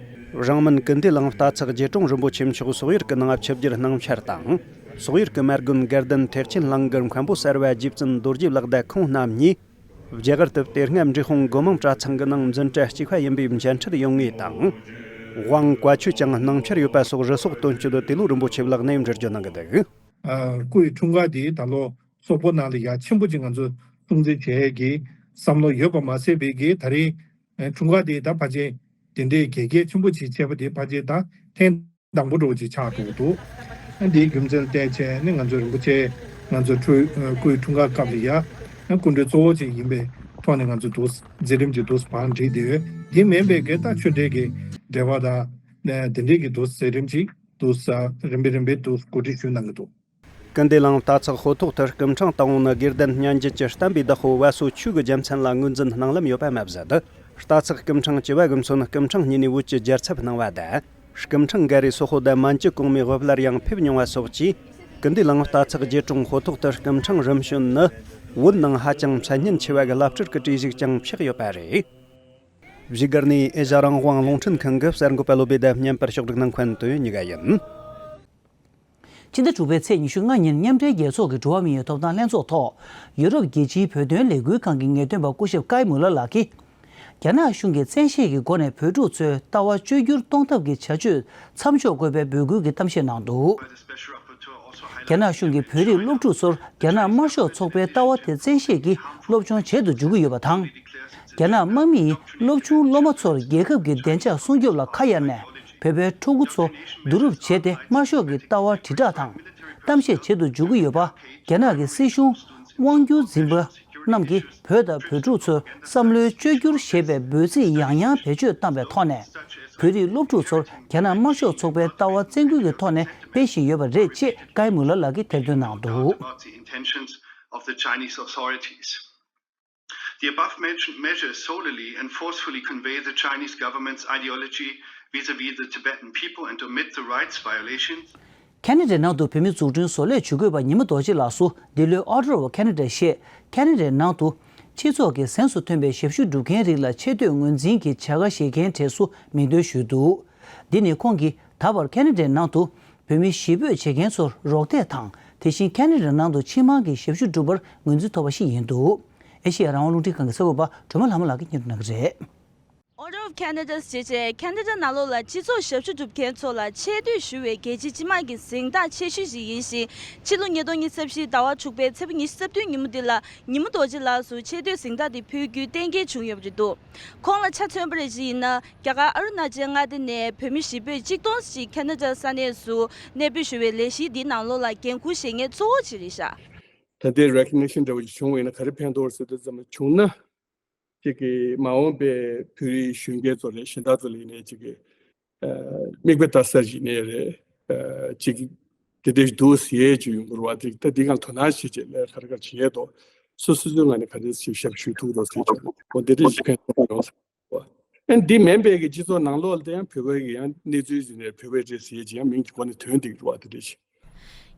རིང་མིན་ཀུན་བདེ་གླིང་རྟ་ཚག་རྗེ་དྲུང་རིན་པོ་ཆེ་མཆོག་སོག་ཡུལ་གྱི་ནང་ཆིབས་བསྒྱུར་གནང་འཆར་དང་། སོག་ཡུལ་གྱི་མ་དགོན་དགའ་ལྡན་ཐེག་ཆེན་གླིང་གི་མཁན་པོ་གསར་བ་རྗེ་བཙུན་རྡོ་རྗེ་ལགས་དང་ཁོང་རྣམ་གཉིས། རྒྱ་གར་དུ་དེ་སྔ་འབྲི་ཧོང་སྒོ་མང་གྲྭ་ཚང་གི་ནང་འཛིན་གྲྭ་གཅིག་པ་ཡིན་པའི་མཇལ་འཕྲད་ཡོང་ངེས་དང་། དབང་བཀའ་ཆོས་ཀྱང་གནང་འཆར་ཡོད་པ་སོགས་རུ་སོག་དོན་གཅོད་ཏེ་ལོ་རིན་པོ་ཆེ་ལགས་ནས་འགྲེལ་བརྗོད་གནང་གི་འདུག། ཨ། སྐུའི་འཁྲུངས་སྐར་དེ་ད་ལོ་སོག་པོ་ནང་ལ་ཡ་ཆེན་པོ་ཅིག་ང་ཚོ་སྲུང་བརྩི་བྱེད་ཀྱི་བསམ་བློ་ཡོད་པ་མ་ཟད་པའི་གི་ད་རེས་འཁྲུངས་སྐར་དེ་ད་ཕལ་ཆེར་དེ་འདྲའི་གལ་གལ་ཆེན་པོ་ཅིག་བྱས་པ་དེ་ཕལ་ཆེར་ད་ཐེངས་དང་པོ་འདྲ་བོ་ཅིག་ཆགས་འགྲོ་གི་འདུག། ཨ། འདིའི་རྒྱུ་མཚན་བལྟས་བྱས་ནས་ང་ཚོ་རིན་པོ་ཆེ་ང་ཚོ་འཁྲུངས་སྐུའི་འཁྲུངས་སྐར་སྐབས་ལ་ཡ་སྐུ་མགྲོན་གཙོ་བོ་ཅིག་ཡིན་པའི་ཐོག་ནས་ང་ཚོ་འདུག་མཛད་རིམ་གྱི་འདུག་བང་བསྒྲིགས་དེ་ཡོད། དེ་མིན་པའི་གི་ད་ཆོས་འབྲེལ་གྱི་འབྲེལ་བ་དང་དེ་འདྲའི་གི་འདུག་མཛད་རིམ་ཅིག་འདུག་རིམ་པས་རིམ་པས་འདུག་གོ་སྒྲིག་ཞུས་གནང་གི་འདུག། ཀུན་བདེ་གླིང་རྟ་ཚག་ཧོ་ཐོག་ཏུ་སྐུ་ཕྲེང་དང་པོ་ནི་དགེ་ལྡན་སྙན་རྒྱུད་ཀྱི་བསྟན་པའི་བདག་པོ་བ་སོ་ཆོས་ཀྱི་རྒྱལ་མཚན་ལ་ངོས་འཛིན་གནང་ལམ་ཡོད་པ་མ་ཟད། རྟ་ཚག་སྐུ་ཕྲེང་བཅུ་པ་གི་མཚོན་སྐུ་ཕྲེང་གཉིས་ནས་བོད་ཀྱི་རྒྱལ་ཚབ་གནང་བ་དང་། སྐུ་ཕྲེང་འགའ་རེ་སོག་པོ་དང་མན་ཇུ་གོང་མའི་དབུ་བླར་ཡང་ཕེབས་མྱོང་བ་སོགས་ཀྱིས་ཀུན་བདེ་གླིང་རྟ་ཚག་རྗེ་དྲུང་ཧོ་ཐོག་ཏུ་སྐུ་ཕྲེང་རིམ་བྱོན་ནི་བོད་ནང་ཧ་ཅང་མཚན་སྙན་ཆེ་བ་གི་བླ་སྤྲུལ་གྱི་གྲས་ཤིག་ཀྱང་ཆགས་ཡོད་པ་རེད། བཞུགས་སྒར་ནས་ཨེ་ཤ་རང་དབང་རླུང་འཕྲིན་ཁང་གི་གསར་འགོད་པ་བློ་བྷེ་དང་མཉམ་པར་ཕྱོགས་སྒྲིག་གནང་མཁན་དོན་གཉིས་ཀ་ཡིན། ཕྱི་ཟླ་དྲུག་པའི་ཚེས་ཉི་ཤུ་ལྔ་ཉིན་མཉམ་འབྲེལ་རྒྱལ་ཚོགས་ཀྱི་འགྲོ་བ་མིའི་ཐོབ་ཐང་ལྷན་ཚོགས་ཐོག་ཡུ་རོབ་རྒྱལ་སྤྱིའི་བོད་དོན་ལས་འགུལ་ཁང་གི་ངེས་སྟོན་པ་སྐུ་ཞབས་ཀའི་མུ་ལར་ལགས་ཀྱིས། རྒྱ་ནག་གཞུང་གིས་བཙན་ཤེད་ཀྱི་སྒོ་ནས་བོད་ཕྲུག་ཚོའི་ལྟ་བ་བཅོས་བསྒྱུར་གཏོང་ཐབས་ཀྱི་བྱ་སྤྱོད་མཚམས་འཇོག་དགོས་པའི་འབོད་སྐུལ་གྱི་གཏམ་བཤད་གནང་འདུག། རྒྱ་ནག་གཞུང་གིས་བོད་རིགས་སློབ་ཕྲུག་ཚོར་རྒྱ་ནག་དམར་ཤོག་ཚོགས་པའི་ལྟ་བ་དེ་བཙན་ཤེད་ཀྱིས་སློབ་སྦྱོང་བྱེད་དུ་འཇུག་གི་ཡོད་པ་དང་། རྒྱ་ནག་དམག་མིས་སློབ་ཆུང་སློབ་མ་ཚོར་རྒྱལ་ཁབ་ཀྱི་བདེ་འཇགས་སྲུང་སྐྱོབ་ལ་ཁ་གཡར་ནས། བོད་པའི་ཕྲུ་གུ་ཚོ་བསྡུ་རུབ་བྱས་ཏེ་དམར་ཤོག་གི་ལྟ་བ་དྲིལ་བསྒྲགས་དང་གཏམ་བཤད་བྱེད་དུ་འཇུག་གི་ཡོད་པ། རྒྱ་ནག་གི་སྲིད་གཞུང་དབང་སྒྱུར་འཛིན་པ་རྣམས་ཀྱིས་བོད་དང་བོད་ཕྲུག་ཚོའི་བསམ་བློའི་བཅོས་བསྒྱུར་ཞེས་པའི་འབོད་ཚིག་ཡང་ཡང་བེད་སྤྱོད་བཏང་པའི་ཐོག་ནས། བོད་རིགས་སློབ་ཕྲུག་ཚོར་རྒྱ་ནག་དམར་ཤོག་ཚོགས་པའི་ལྟ་བ་བཙན་སྐུལ་གྱི་ཐོག་ནས་སྤེལ་བཞིན་ཡོད་པ་རེད་ཅེས་ཀའི་མུ་ལར་ལགས་ཀྱིས་ཐེར་འདོན་གནང་འདུག། About the intentions of the Chinese authorities. The above mentioned measures solely and forcefully convey the Chinese government's ideology vis-a-vis the Tibetan people and to admit the rights violations. ཁེ་ན་ཌའི་ནང་དུ་བོད་མི་འཛུགས་སྐྲུན་བཟོ་ལས་ཇུས་འགོད་པ་ཉི་མ་རྡོ་རྗེ་ལགས་སུ་འདི་ལོའི་Order of Canada ཞེས་ཁེ་ན་ཌའི་ནང་དུ་སྤྱི་ཚོགས་ཀྱི་གཟེངས་སུ་ཐོན་པའི་ཞབས་ཞུ་སྒྲུབ་མཁན་རིགས་ལ་ཆེ་བསྟོད་ངོས་འཛིན་གྱི་བྱ་དགའ་བཞེས་མཁན་གྲས་སུ་མིང་འདོན་ཞུས་འདུག་འདི་ནི་ཁོང་གིས་ད་བར་ཁེ་ན་ཌའི་ནང་དུ་བོད་མི་གཞིས་སྤོས་བྱེད་མཁན་ཚོར་རོགས་འདེགས་དང་། དེ་བཞིན་ཁེ་ན་ཌའི་ནང་དུ་ཕྱི་དམངས་ཀྱི་ཞབས་ཞུ་སྒྲུབ་པར་ངོས་འཛིན་ཐོབ་པ་ཞིག་ཡིན་འདུག་ཨེ་ཤེ་ཡ་རང་དབང་རླུང་འཕྲིན་ཁང་གི་གསར་འགོད་པ་སྒྲོལ་མ་ལྷ་མོ་ལགས་ཀྱིས་སྙན་སྒྲོན་གནང་གི་རེད། Order of Canada ཞེས་བྱས་ཁེ་ན་ཌ་ནང་ལོགས་ལ་སྤྱི་ཚོགས་ཞབས་ཞུ་སྒྲུབ་མཁན་ཚོ་ལ་ཆེ་བསྟོད་ཞུ་བའི་རྒྱལ་སྤྱིའི་སྤྱི་དམངས་ཀྱི་གཟེངས་རྟགས་ཆེ་ཤོས་ཤིག་ཡིན་ཞིང་། ཕྱི་ལོ་ཉིས་སྟོང་ཉི་ཤུ་རྩ་བཞི་ཟླ་བ་དྲུག་པའི་ཚེས་པ་ཉི་ཤུ་རྩ་བདུན་ཉིན་མོ་འདི་ལ་ཉི་མ་རྡོ་རྗེ་ལགས་སུ་ཆེ་བསྟོད་གཟེངས་རྟགས་དེ་ཕུལ་རྒྱུའི་གཏན་འཁེལ་བྱུང་ཡོད་པ་རེད་འདུག་ཁོང་ལ་ཆ་མཚོན་པ་རེ་ཞིག་ཡིན་ན། རྒྱ་གར་ཨ་རུ་ན་ཅལ་མངའ་སྡེ་ནས་བོད་མི་གཞིས་སྤོས་གཅིག་སྟོང་ཞིག་ཁེ་ན་ཌ་ས་གནས་སུ་གནས་སྤོས་ཞུ་བའི་ལས་གཞི་འདིའི་ནང་ལོགས་ལ་འགན་འཁུར་བཞེས་མཁན་གཙོ་བོ་ཅིག་རེད་ཤག་ད་ལྟའི་recognition འདྲ་བོ་ཞིག་བྱུང་བ་ཡིན་ན་ག་རེ་ཕན་ཐོགས་ཟེར་དུས་ཙམ་བྱུང་ན། ཅིག་གི་མ་འོངས་པའི་བོད་རིགས་གཞོན་སྐྱེས་ཚོ་ལ་གཞན་དག་ཚོ་ལ་ཡིན་ནའི་ཅིག་གི་ཨ་མིག་དཔེ་ལྟ་ས་ཞིག་ནས་རེད། ཨ་ཅིག་དེ་འདྲ་ཞིག་འདུག་ཟེར་ཡས་ཅིག་ཡོང་གི་རེད་བ། དེ་ད་འདི་གང་དོ་སྣང་བྱེད་ཅིག་ལས་ག་རེ་ག་རེ་བྱེད་ཡས་དོ། སོ་སོ་སོའི་ངང་ནས་ག་འདྲ་ཞིག་ཞབས་ཞུ་ཐུབ་རོགས་ཟེར་ཅིག་འོ་དེ་འདྲ་ཞིག་ཕན་ཐོགས་ཡོང་ས་རེད་བ། ཨ་འདི་མིན་པའི་གི་སྤྱི་ཚོགས་ནང་ལོགས་ལ་དེ་ཡང་བོད་པའི་གི་ཡང་གནས་ཚུལ་ཟིན་ནས་བོད་པའི་རེད་ཟེར་ཡས་ཅིག་ཡང་མིང་གི་སྒོ་ནས་ཐོན་བསྡད་ཀྱི་རེད་བ། དེ་འདྲ་ཞིག་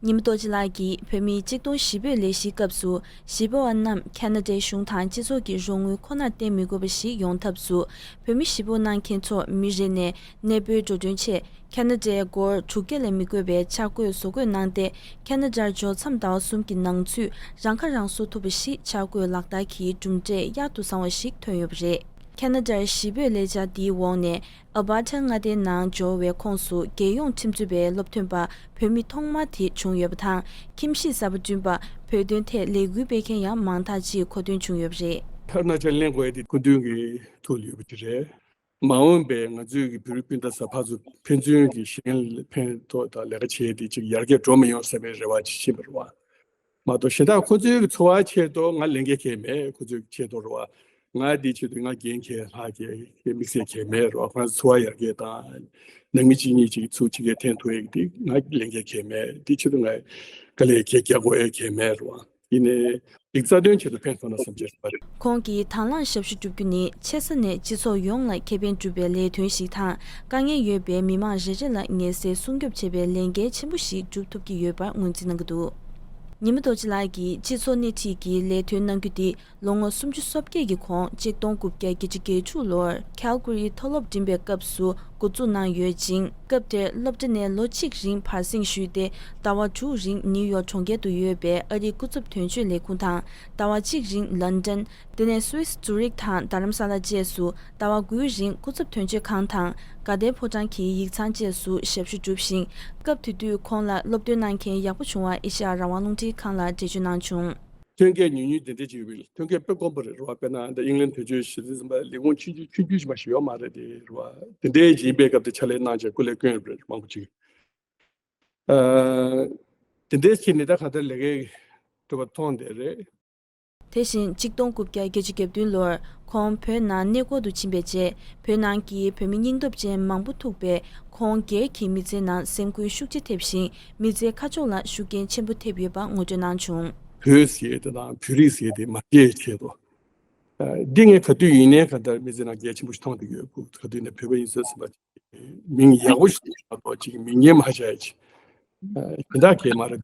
ཉི་མ་རྡོ་རྗེ་ལགས་ཀྱིས་བོད་མིའི་གཅིག་སྟོང་གཞིས་སྤོས་ལས་གཞིའི་སྐབས་སུ་གཞིས་སྤོ་བ་རྣམས་ཁེ་ན་ཌའི་གཞུང་དང་སྤྱི་ཚོགས་ཀྱི་རོགས་དངུལ་ཁོ་ནར་བརྟེན་མི་དགོས་པ་ཞིག་ཡོང་ཐབས་སུ་བོད་མི་གཞིས་སྤོ་གནང་མཁན་ཚོ་མི་རེ་ནས་གནས་སྤོའི་འགྲོ་གྲོན་ཆེད་ཁེ་ན་ཌའི་སྒོར་དྲུག་བརྒྱ་ལས་མི་དགོས་པའི་འཆར་འགོད་བཟོ་འགོད་གནང་སྟེ། ཁེ་ན་ཌར་འབྱོར་མཚམས་ཟླ་བ་གསུམ་གྱི་ནང་ཚུད་རང་ཁ་རང་གསོ་ཐུབ་པ་ཞིག་འཆར་འགོད་ལག་བསྟར་གྱིས་གྲུབ་འབྲས་གཡར་དུ་བཟང་བ་ཞིག་ཐོན་ཡོད་པ་རེད། ཁེ་ན་ཌར་གཞིས་སྤོས་ལས་འཆར་འདིའི་འོག་ནས། ཨལ་བྷར་ཊ་མངའ་སྡེའི་ནང་འབྱོར་བའི་ཁོངས་སུ་རྒྱལ་ཡོངས་ཁྲིམས་རྩོད་པའི་སློབ་ཐོན་པ་བོད་མི་ཐོག་མ་དེ་བྱུང་ཡོད་པ་དང་། ཁྱིམ་གཞིས་གསར་པ་བསྐྲུན་པ། བོད་དོན་ཐད་ལས་འགུལ་སྤེལ་མཁན་ཡང་མང་དག་ཅིག་མཁོ་འདོན་བྱུང་ཡོད་པ་རེད། ཐ་ན་ཆ་གླེང་དགོས་ཡ་དེ་སྐུ་མདུན་གྱི་ཐུགས་ལ་ཡོད་པ་དེ་རེད། མ་འོངས་པའི་ང་ཚོའི་གི་བོད་རིགས་སྤུན་ཟླ་གསར་པ་ཚོ་ཕན་ཚུན་གྱི་གཞན་ལ་ཕན་ཐོགས་དང་ལས་ཀ་བྱས་ཏེ་ཅིག་ཡར་རྒྱས་འགྲོ་མི་ཡོང་ཟེར་བའི་རེ་བ་ཅིག་བྱེད་པ་རེད་བ། མ་གཏོགས་གཞན་དག་ཁོ་ཚོའི་གི་འཚོ་བའི་ཆེད་དུ་ང་ལས་འགན་གང་ཡང་མེད། ཁོ་ཚོའི་གི་ཆེད་དུ་རེད་བ། ང་འདིའི་ཆེད་དུ་ང་འགན་གང་ཡང་ལྷག་གི་དམིགས་བསལ་གང་ཡང་མེད་རེད་བ། ཁོ་རང་ཚོའི་འཚོ་བ་ཡར་རྒྱས་དང་། ནང་མི་གཅིག་གཉིས་ཅིག་ཚུར་ཕྱི་རྒྱལ་འཐེན་ཐུབ་ཡག་འདི་ང་ལས་འགན་གང་ཡང་མེད། འདིའི་ཆེད་དུ་ང་དཀའ་ལས་གང་ཡང་རྒྱག་དགོས་ཡག་གང་ཡང་མེད་རེད་བ། ཡིན་ནའི། ཡིག་རྩ་དོན་ཆེད་དུ་ཕན་ཐོགས་ན་བསམ་འཆར་ཞིག་རེད། ཁོང་གིས་དང་བླངས་ཞབས་ཞུ་བསྒྲུབ་རྒྱུ་ནི་ཆེ་ས་ནས་སྤྱི་ཚོགས་ཡོངས་ལ་ཁེ་ཕན་སྒྲུབ་པའི་ལས་དོན་ཞིག་དང་། དཀའ་ངལ་ཡོད་པའི་མི་མང་རེ་རེ་ལ་ངལ་སེལ་སྲུང་སྐྱོབ་བྱེད་པའི་ལས་འགན་ཆེན་པོ་ཞིག་སྒྲུབ་ཐུབ་ཀྱི་ཡོད་པར་ངོས་འཛིན་གནང་གི་འདུག་ཉི་མ་རྡོ་རྗེ་ལགས་ཀྱིས་སྤྱི་ཚོགས་སྣེ་ཁྲིད་ཀྱི་ལས་དོན་གནང་རྒྱུ་དེ་ལོ་ངོ་སུམ་ཅུ་སོ་བརྒྱད་ཀྱི་གོང་གཅིག་སྟོང་དགུ་བརྒྱ་བརྒྱད་ཅུ་གྱ་དྲུག་ལོར་ཁལ་ཀུ་རིའི་མཐོ་སློབ་འགྲིམ་པའི་སྐབས་སུ་འགོ་འཛུགས་གནང་ཡོད་ཅིང་། སྐབས་དེར་སློབ་གྲྭ་ནས་ལོ་གཅིག་རིང་བར་གསེང་ཞུས་ཏེ། ཟླ་བ་དྲུག་རིང་ནིའུ་ཡོག་གྲོང་ཁྱེར་དུ་ཡོད་པའི་ཨ་རིའི་སྐུ་ཚབ་དོན་གཅོད་ལས་ཁུངས་དང་། ཟླ་བ་གཅིག་རིང་ལན་ཌན། དེ་ནས་སུད་སི་ཛུ་རིག་དང་རྡ་རམ་ས་ལ་བཅས་སུ་ཟླ་བ་དགུའི་རིང་སྐུ་ཚབ་དོན་གཅོད་ཁང་དང་། དགའ་ལྡན་ཕོ་བྲང་གི་ཡིག་ཚང་བཅས་སུ་ཞབས་ཞུ་བསྒྲུབས་ཤིང་། སྐབས་དེ་དུས་ཁོང་ལ་སློབ་སྟོན་གནང་མཁན་ཡག་པོ་བྱུང་བ་ཨེ་ཤ་ཡ་རང་དབང་རླུང་འཕྲིན་ཁང་ལ་འགྲེལ་བརྗོད་གནང་བྱུང་། ཐོན་སྐྱེད་ཉུང་ཉུང་དེ་འདྲ་ཅིག་ཡོད་པས་ཐོན་སྐྱེད་དཔེ་དཀོན་པོ་རེད་རེད་བ། དཔེར་ན་འདི་ཨིང་ལན་དོན་གཅོད་ཞེས་ཚིག་ཟིན་པ་ལས་ཁུངས་ཆུང་ཆུང་ཆུང་ཆུང་ཞིག་མ་ཞིག་ཡོད་མ་རེད་དེ་རེད་བ། དེ་འདྲའི་ཡིན་པའི་སྐབས་དེ་ཕྱག་ལས་གནང་བྱས་སྐུ་ལས་བསྐྱོན་ཡོད་པ་རེད་མང་པོ་ཅིག་ཨ། དེ་འདྲའི་ཕྱིར་ནི་ད་གང་ལྟར་ལས་ཀའི་གྲུབ་པ་མཐོང་བསྡད་རེད། དེ་བཞིན་གཅིག་སྟོང་དགུ་བརྒྱ་བརྒྱད་ཅུ་གྱ་བདུན་ལོར་ཁོང་བོད་ནང་གནས་སྐོར་དུ་ཕྱིན་པའི་རྗེས་བོད་ནང་གི་བོད་མི་སྙིང་སྟོབས་ཅན་མང་པོ་ཐུག་པས་ཁོང་སྒེར་གྱི་མི་ཚེའི་ནང་སེམས་འགུལ་ཤུགས་ཆེ་ཐེབས་ཤིང་མི་ཚེའི་ཁ་ཕྱོགས་ལ་ཤུགས་རྐྱེན་ཆེན་པོ་ཐེབས་ཡོད་པ་ངོ་སྤྲོད་གནང་བྱུང་། བོད་ཟེར་དེ་དང་བོད་རིགས་ཟེར་དེ་མ་སྐྱེས་ཆེད་དུ། འདི་ངས་ག་དུས་ཡིན་ནའི་ག་ལྟར་མི་ཚེ་ནང་གལ་ཆེན་པོ་ཞིག་མཐོང་བསྡད་ཡོད། ག་དུས་ནས་བོད་པ་ཡིན་ཟེར་ཟིན་པ་མིང་ཡག་པོ་ཞིག་མ་གཏོགས་ཅིག་མིང་སྙན་མ་བྱས་ཅིག་གཞན་དག་གས་མ་རེད།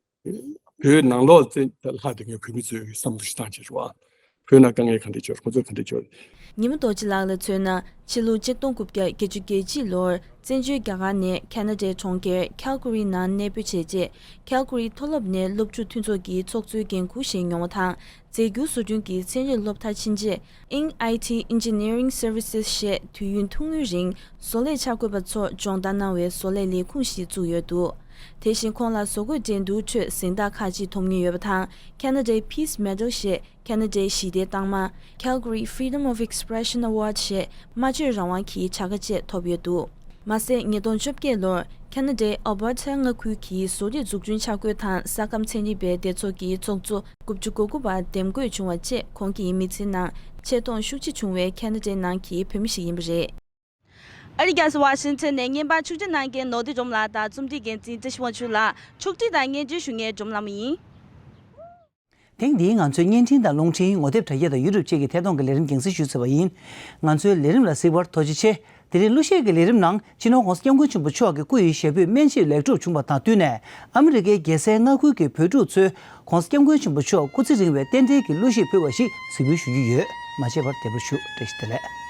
བོད་ནང་ལོགས་བཙན་ལྷག་དེ་ངས་བོད་མི་ཚོའི་བསམ་བློ་ཞིག་བཏང་བྱས་རེད་བ། བོད་ནང་དཀའ་ངལ་ག་འདྲ་ཅིག་ཡོད་ཁོ་ཚོས་ག་འདྲ་ཅིག་ཡོད། ཉི་མ་རྡོ་རྗེ་ལགས་ལ་མཚོན་ན་ཕྱི་ལོ་གཅིག་སྟོང་དགུ་བརྒྱ་བརྒྱད་ཅུ་གྱ་གཅིག་ལོར་བཙན་བྱོལ་རྒྱ་གར་ནས་ཁེ་ན་ཌའི་གྲོང་ཁྱེར་ཁལ་ཀུ་རི་ནང་གནས་སྤོས་བྱས་རྗེས་ཁལ་ཀུ་རི་མཐོ་སློབ་ནས་སློབ་ཕྲུག་མཐུན་ཚོགས་ཀྱི་ཚོགས་གཙོའི་འགན་འཁུར་བཞེས་མྱོང་བ་དང་། རྫས་འགྱུར་བཟོ་སྐྲུན་གྱི་ཚན་རིག་སློབ་མཐར་ཕྱིན་རྗེས། Ing I T Engineering Services ཞེས་དུས་ཡུན་ཐུང་ངུའི་རིང་བཟོ་ལས་འཆར་འགོད་པ་ཚོར་སྦྱོང་བརྡར་གནང་བའི་བཟོ་ལས་ལས་ཁུངས་ཤིག་བཙུགས་ཡོད་འདུག་དེ་བཞིན་ཁོང་ལ་བཟོ་བཀོད་འགྲན་བསྡུར་ཁྲོད་གཟེངས་རྟགས་ཁག་ཅིག་ཐོབ་མྱོང་ཡོད་པ་དང་། Canada Peace Medal ཞེས་ཁེ་ན་ཌའི་ཞི་བདེའི་རྟགས་མ། Calgary Freedom of Expression Award ཞེས་སྨྲ་བརྗོད་རང་དབང་གི་བྱ་དགའ་བཅས་ཐོབ་ཡོད་འདུག་མ་ཟད་ཉིས་སྟོང་བཅོ་བརྒྱད་ལོར་ཁེ་ན་ཌའི་ཨལ་བར་ཊ་མངའ་ཁུལ་གྱི་བཟོ་རིག་འཛུགས་སྐྲུན་འཆར་འགོད་དང་ས་ཁམས་ཚན་རིག་པའི་སྡེ་ཚོགས་ཀྱི་ཚོགས་གཙོ་དགུ་བཅུ་གོ་དགུ་པར་འདེམས་བསྐོས་བྱུང་བ་བཅས་ཁོང་གི་མི་ཚེའི་ནང་ཆེ་མཐོང་ཤུགས་ཆེ་བྱུང་བའི་ཁེ་ན་ཌའི་ནང་གི་བོད་མི་ཞིག་ཡིན་པ་རེད། ཨ་རིའི་རྒྱལ་ས་ཝ་ཤིང་ཊོན་ནས་བརྙན་པར་ཕྱོགས་སྒྲིག་གནང་མཁན་ནོར་བུ་སྒྲོལ་མ་ལགས་དང་རྩོམ་སྒྲིག་འགན་འཛིན་བཀྲ་ཤིས་དབང་ཕྱུག་ལགས། ཕྱོགས་སྒྲིག་དང་སྙན་སྒྲོན་ཞུ་མཁན་སྒྲོལ་མ་ལྷ་མོ་ཡིན། ཐེངས་འདིའི་ང་ཚོའི་བརྙན་འཕྲིན་དང་རླུང་འཕྲིན། ངོ་དེབ་དྲ་རྒྱ་དང་ཡུ་ཊུབ་བཅས་ཀྱི་ཐད་གཏོང་གི་ལས་རིམ་རྒྱང་སྲིང་ཞུས་ཚར་བ་ཡིན། ང་ཚོའི་ལས་རིམ་ལ་གཟིགས་པར་ཐུགས་རྗེ་ཆེ། དེ་རིང་གླུ་གཞས་ཀྱི་ལས་རིམ་ནང་སྤྱི་ནོར་༸གོང་ས་༸སྐྱབས་མགོན་ཆེན་པོ་མཆོག་གི་སྐུ་ཡི་ཞབས་པུས་སྨན་དཔྱད་ལེགས་གྲུབ་བྱུང་བ་དང་བསྟུན་ནས། ཨ་མི་རི་ཀའི་རྒྱལ་སའི་མངའ་ཁུལ་གྱི་བོད་ཕྲུག་ཚོས་༸གོང་ས་༸སྐྱབས་མགོན་ཆེན་པོ་མཆོག་སྐུ་ཚེ་རིང་བའི་རྟེན་འབྲེལ་གྱི་གླུ་གཞས་ཕུལ་བ་ཞིག་གཟིགས་འབུལ་ཞུ་རྒྱུ་ཡོད། མ་མཇལ་བར་དེ་བར་ཞུ། བཀྲ་ཤིས་བདེ་ལེགས།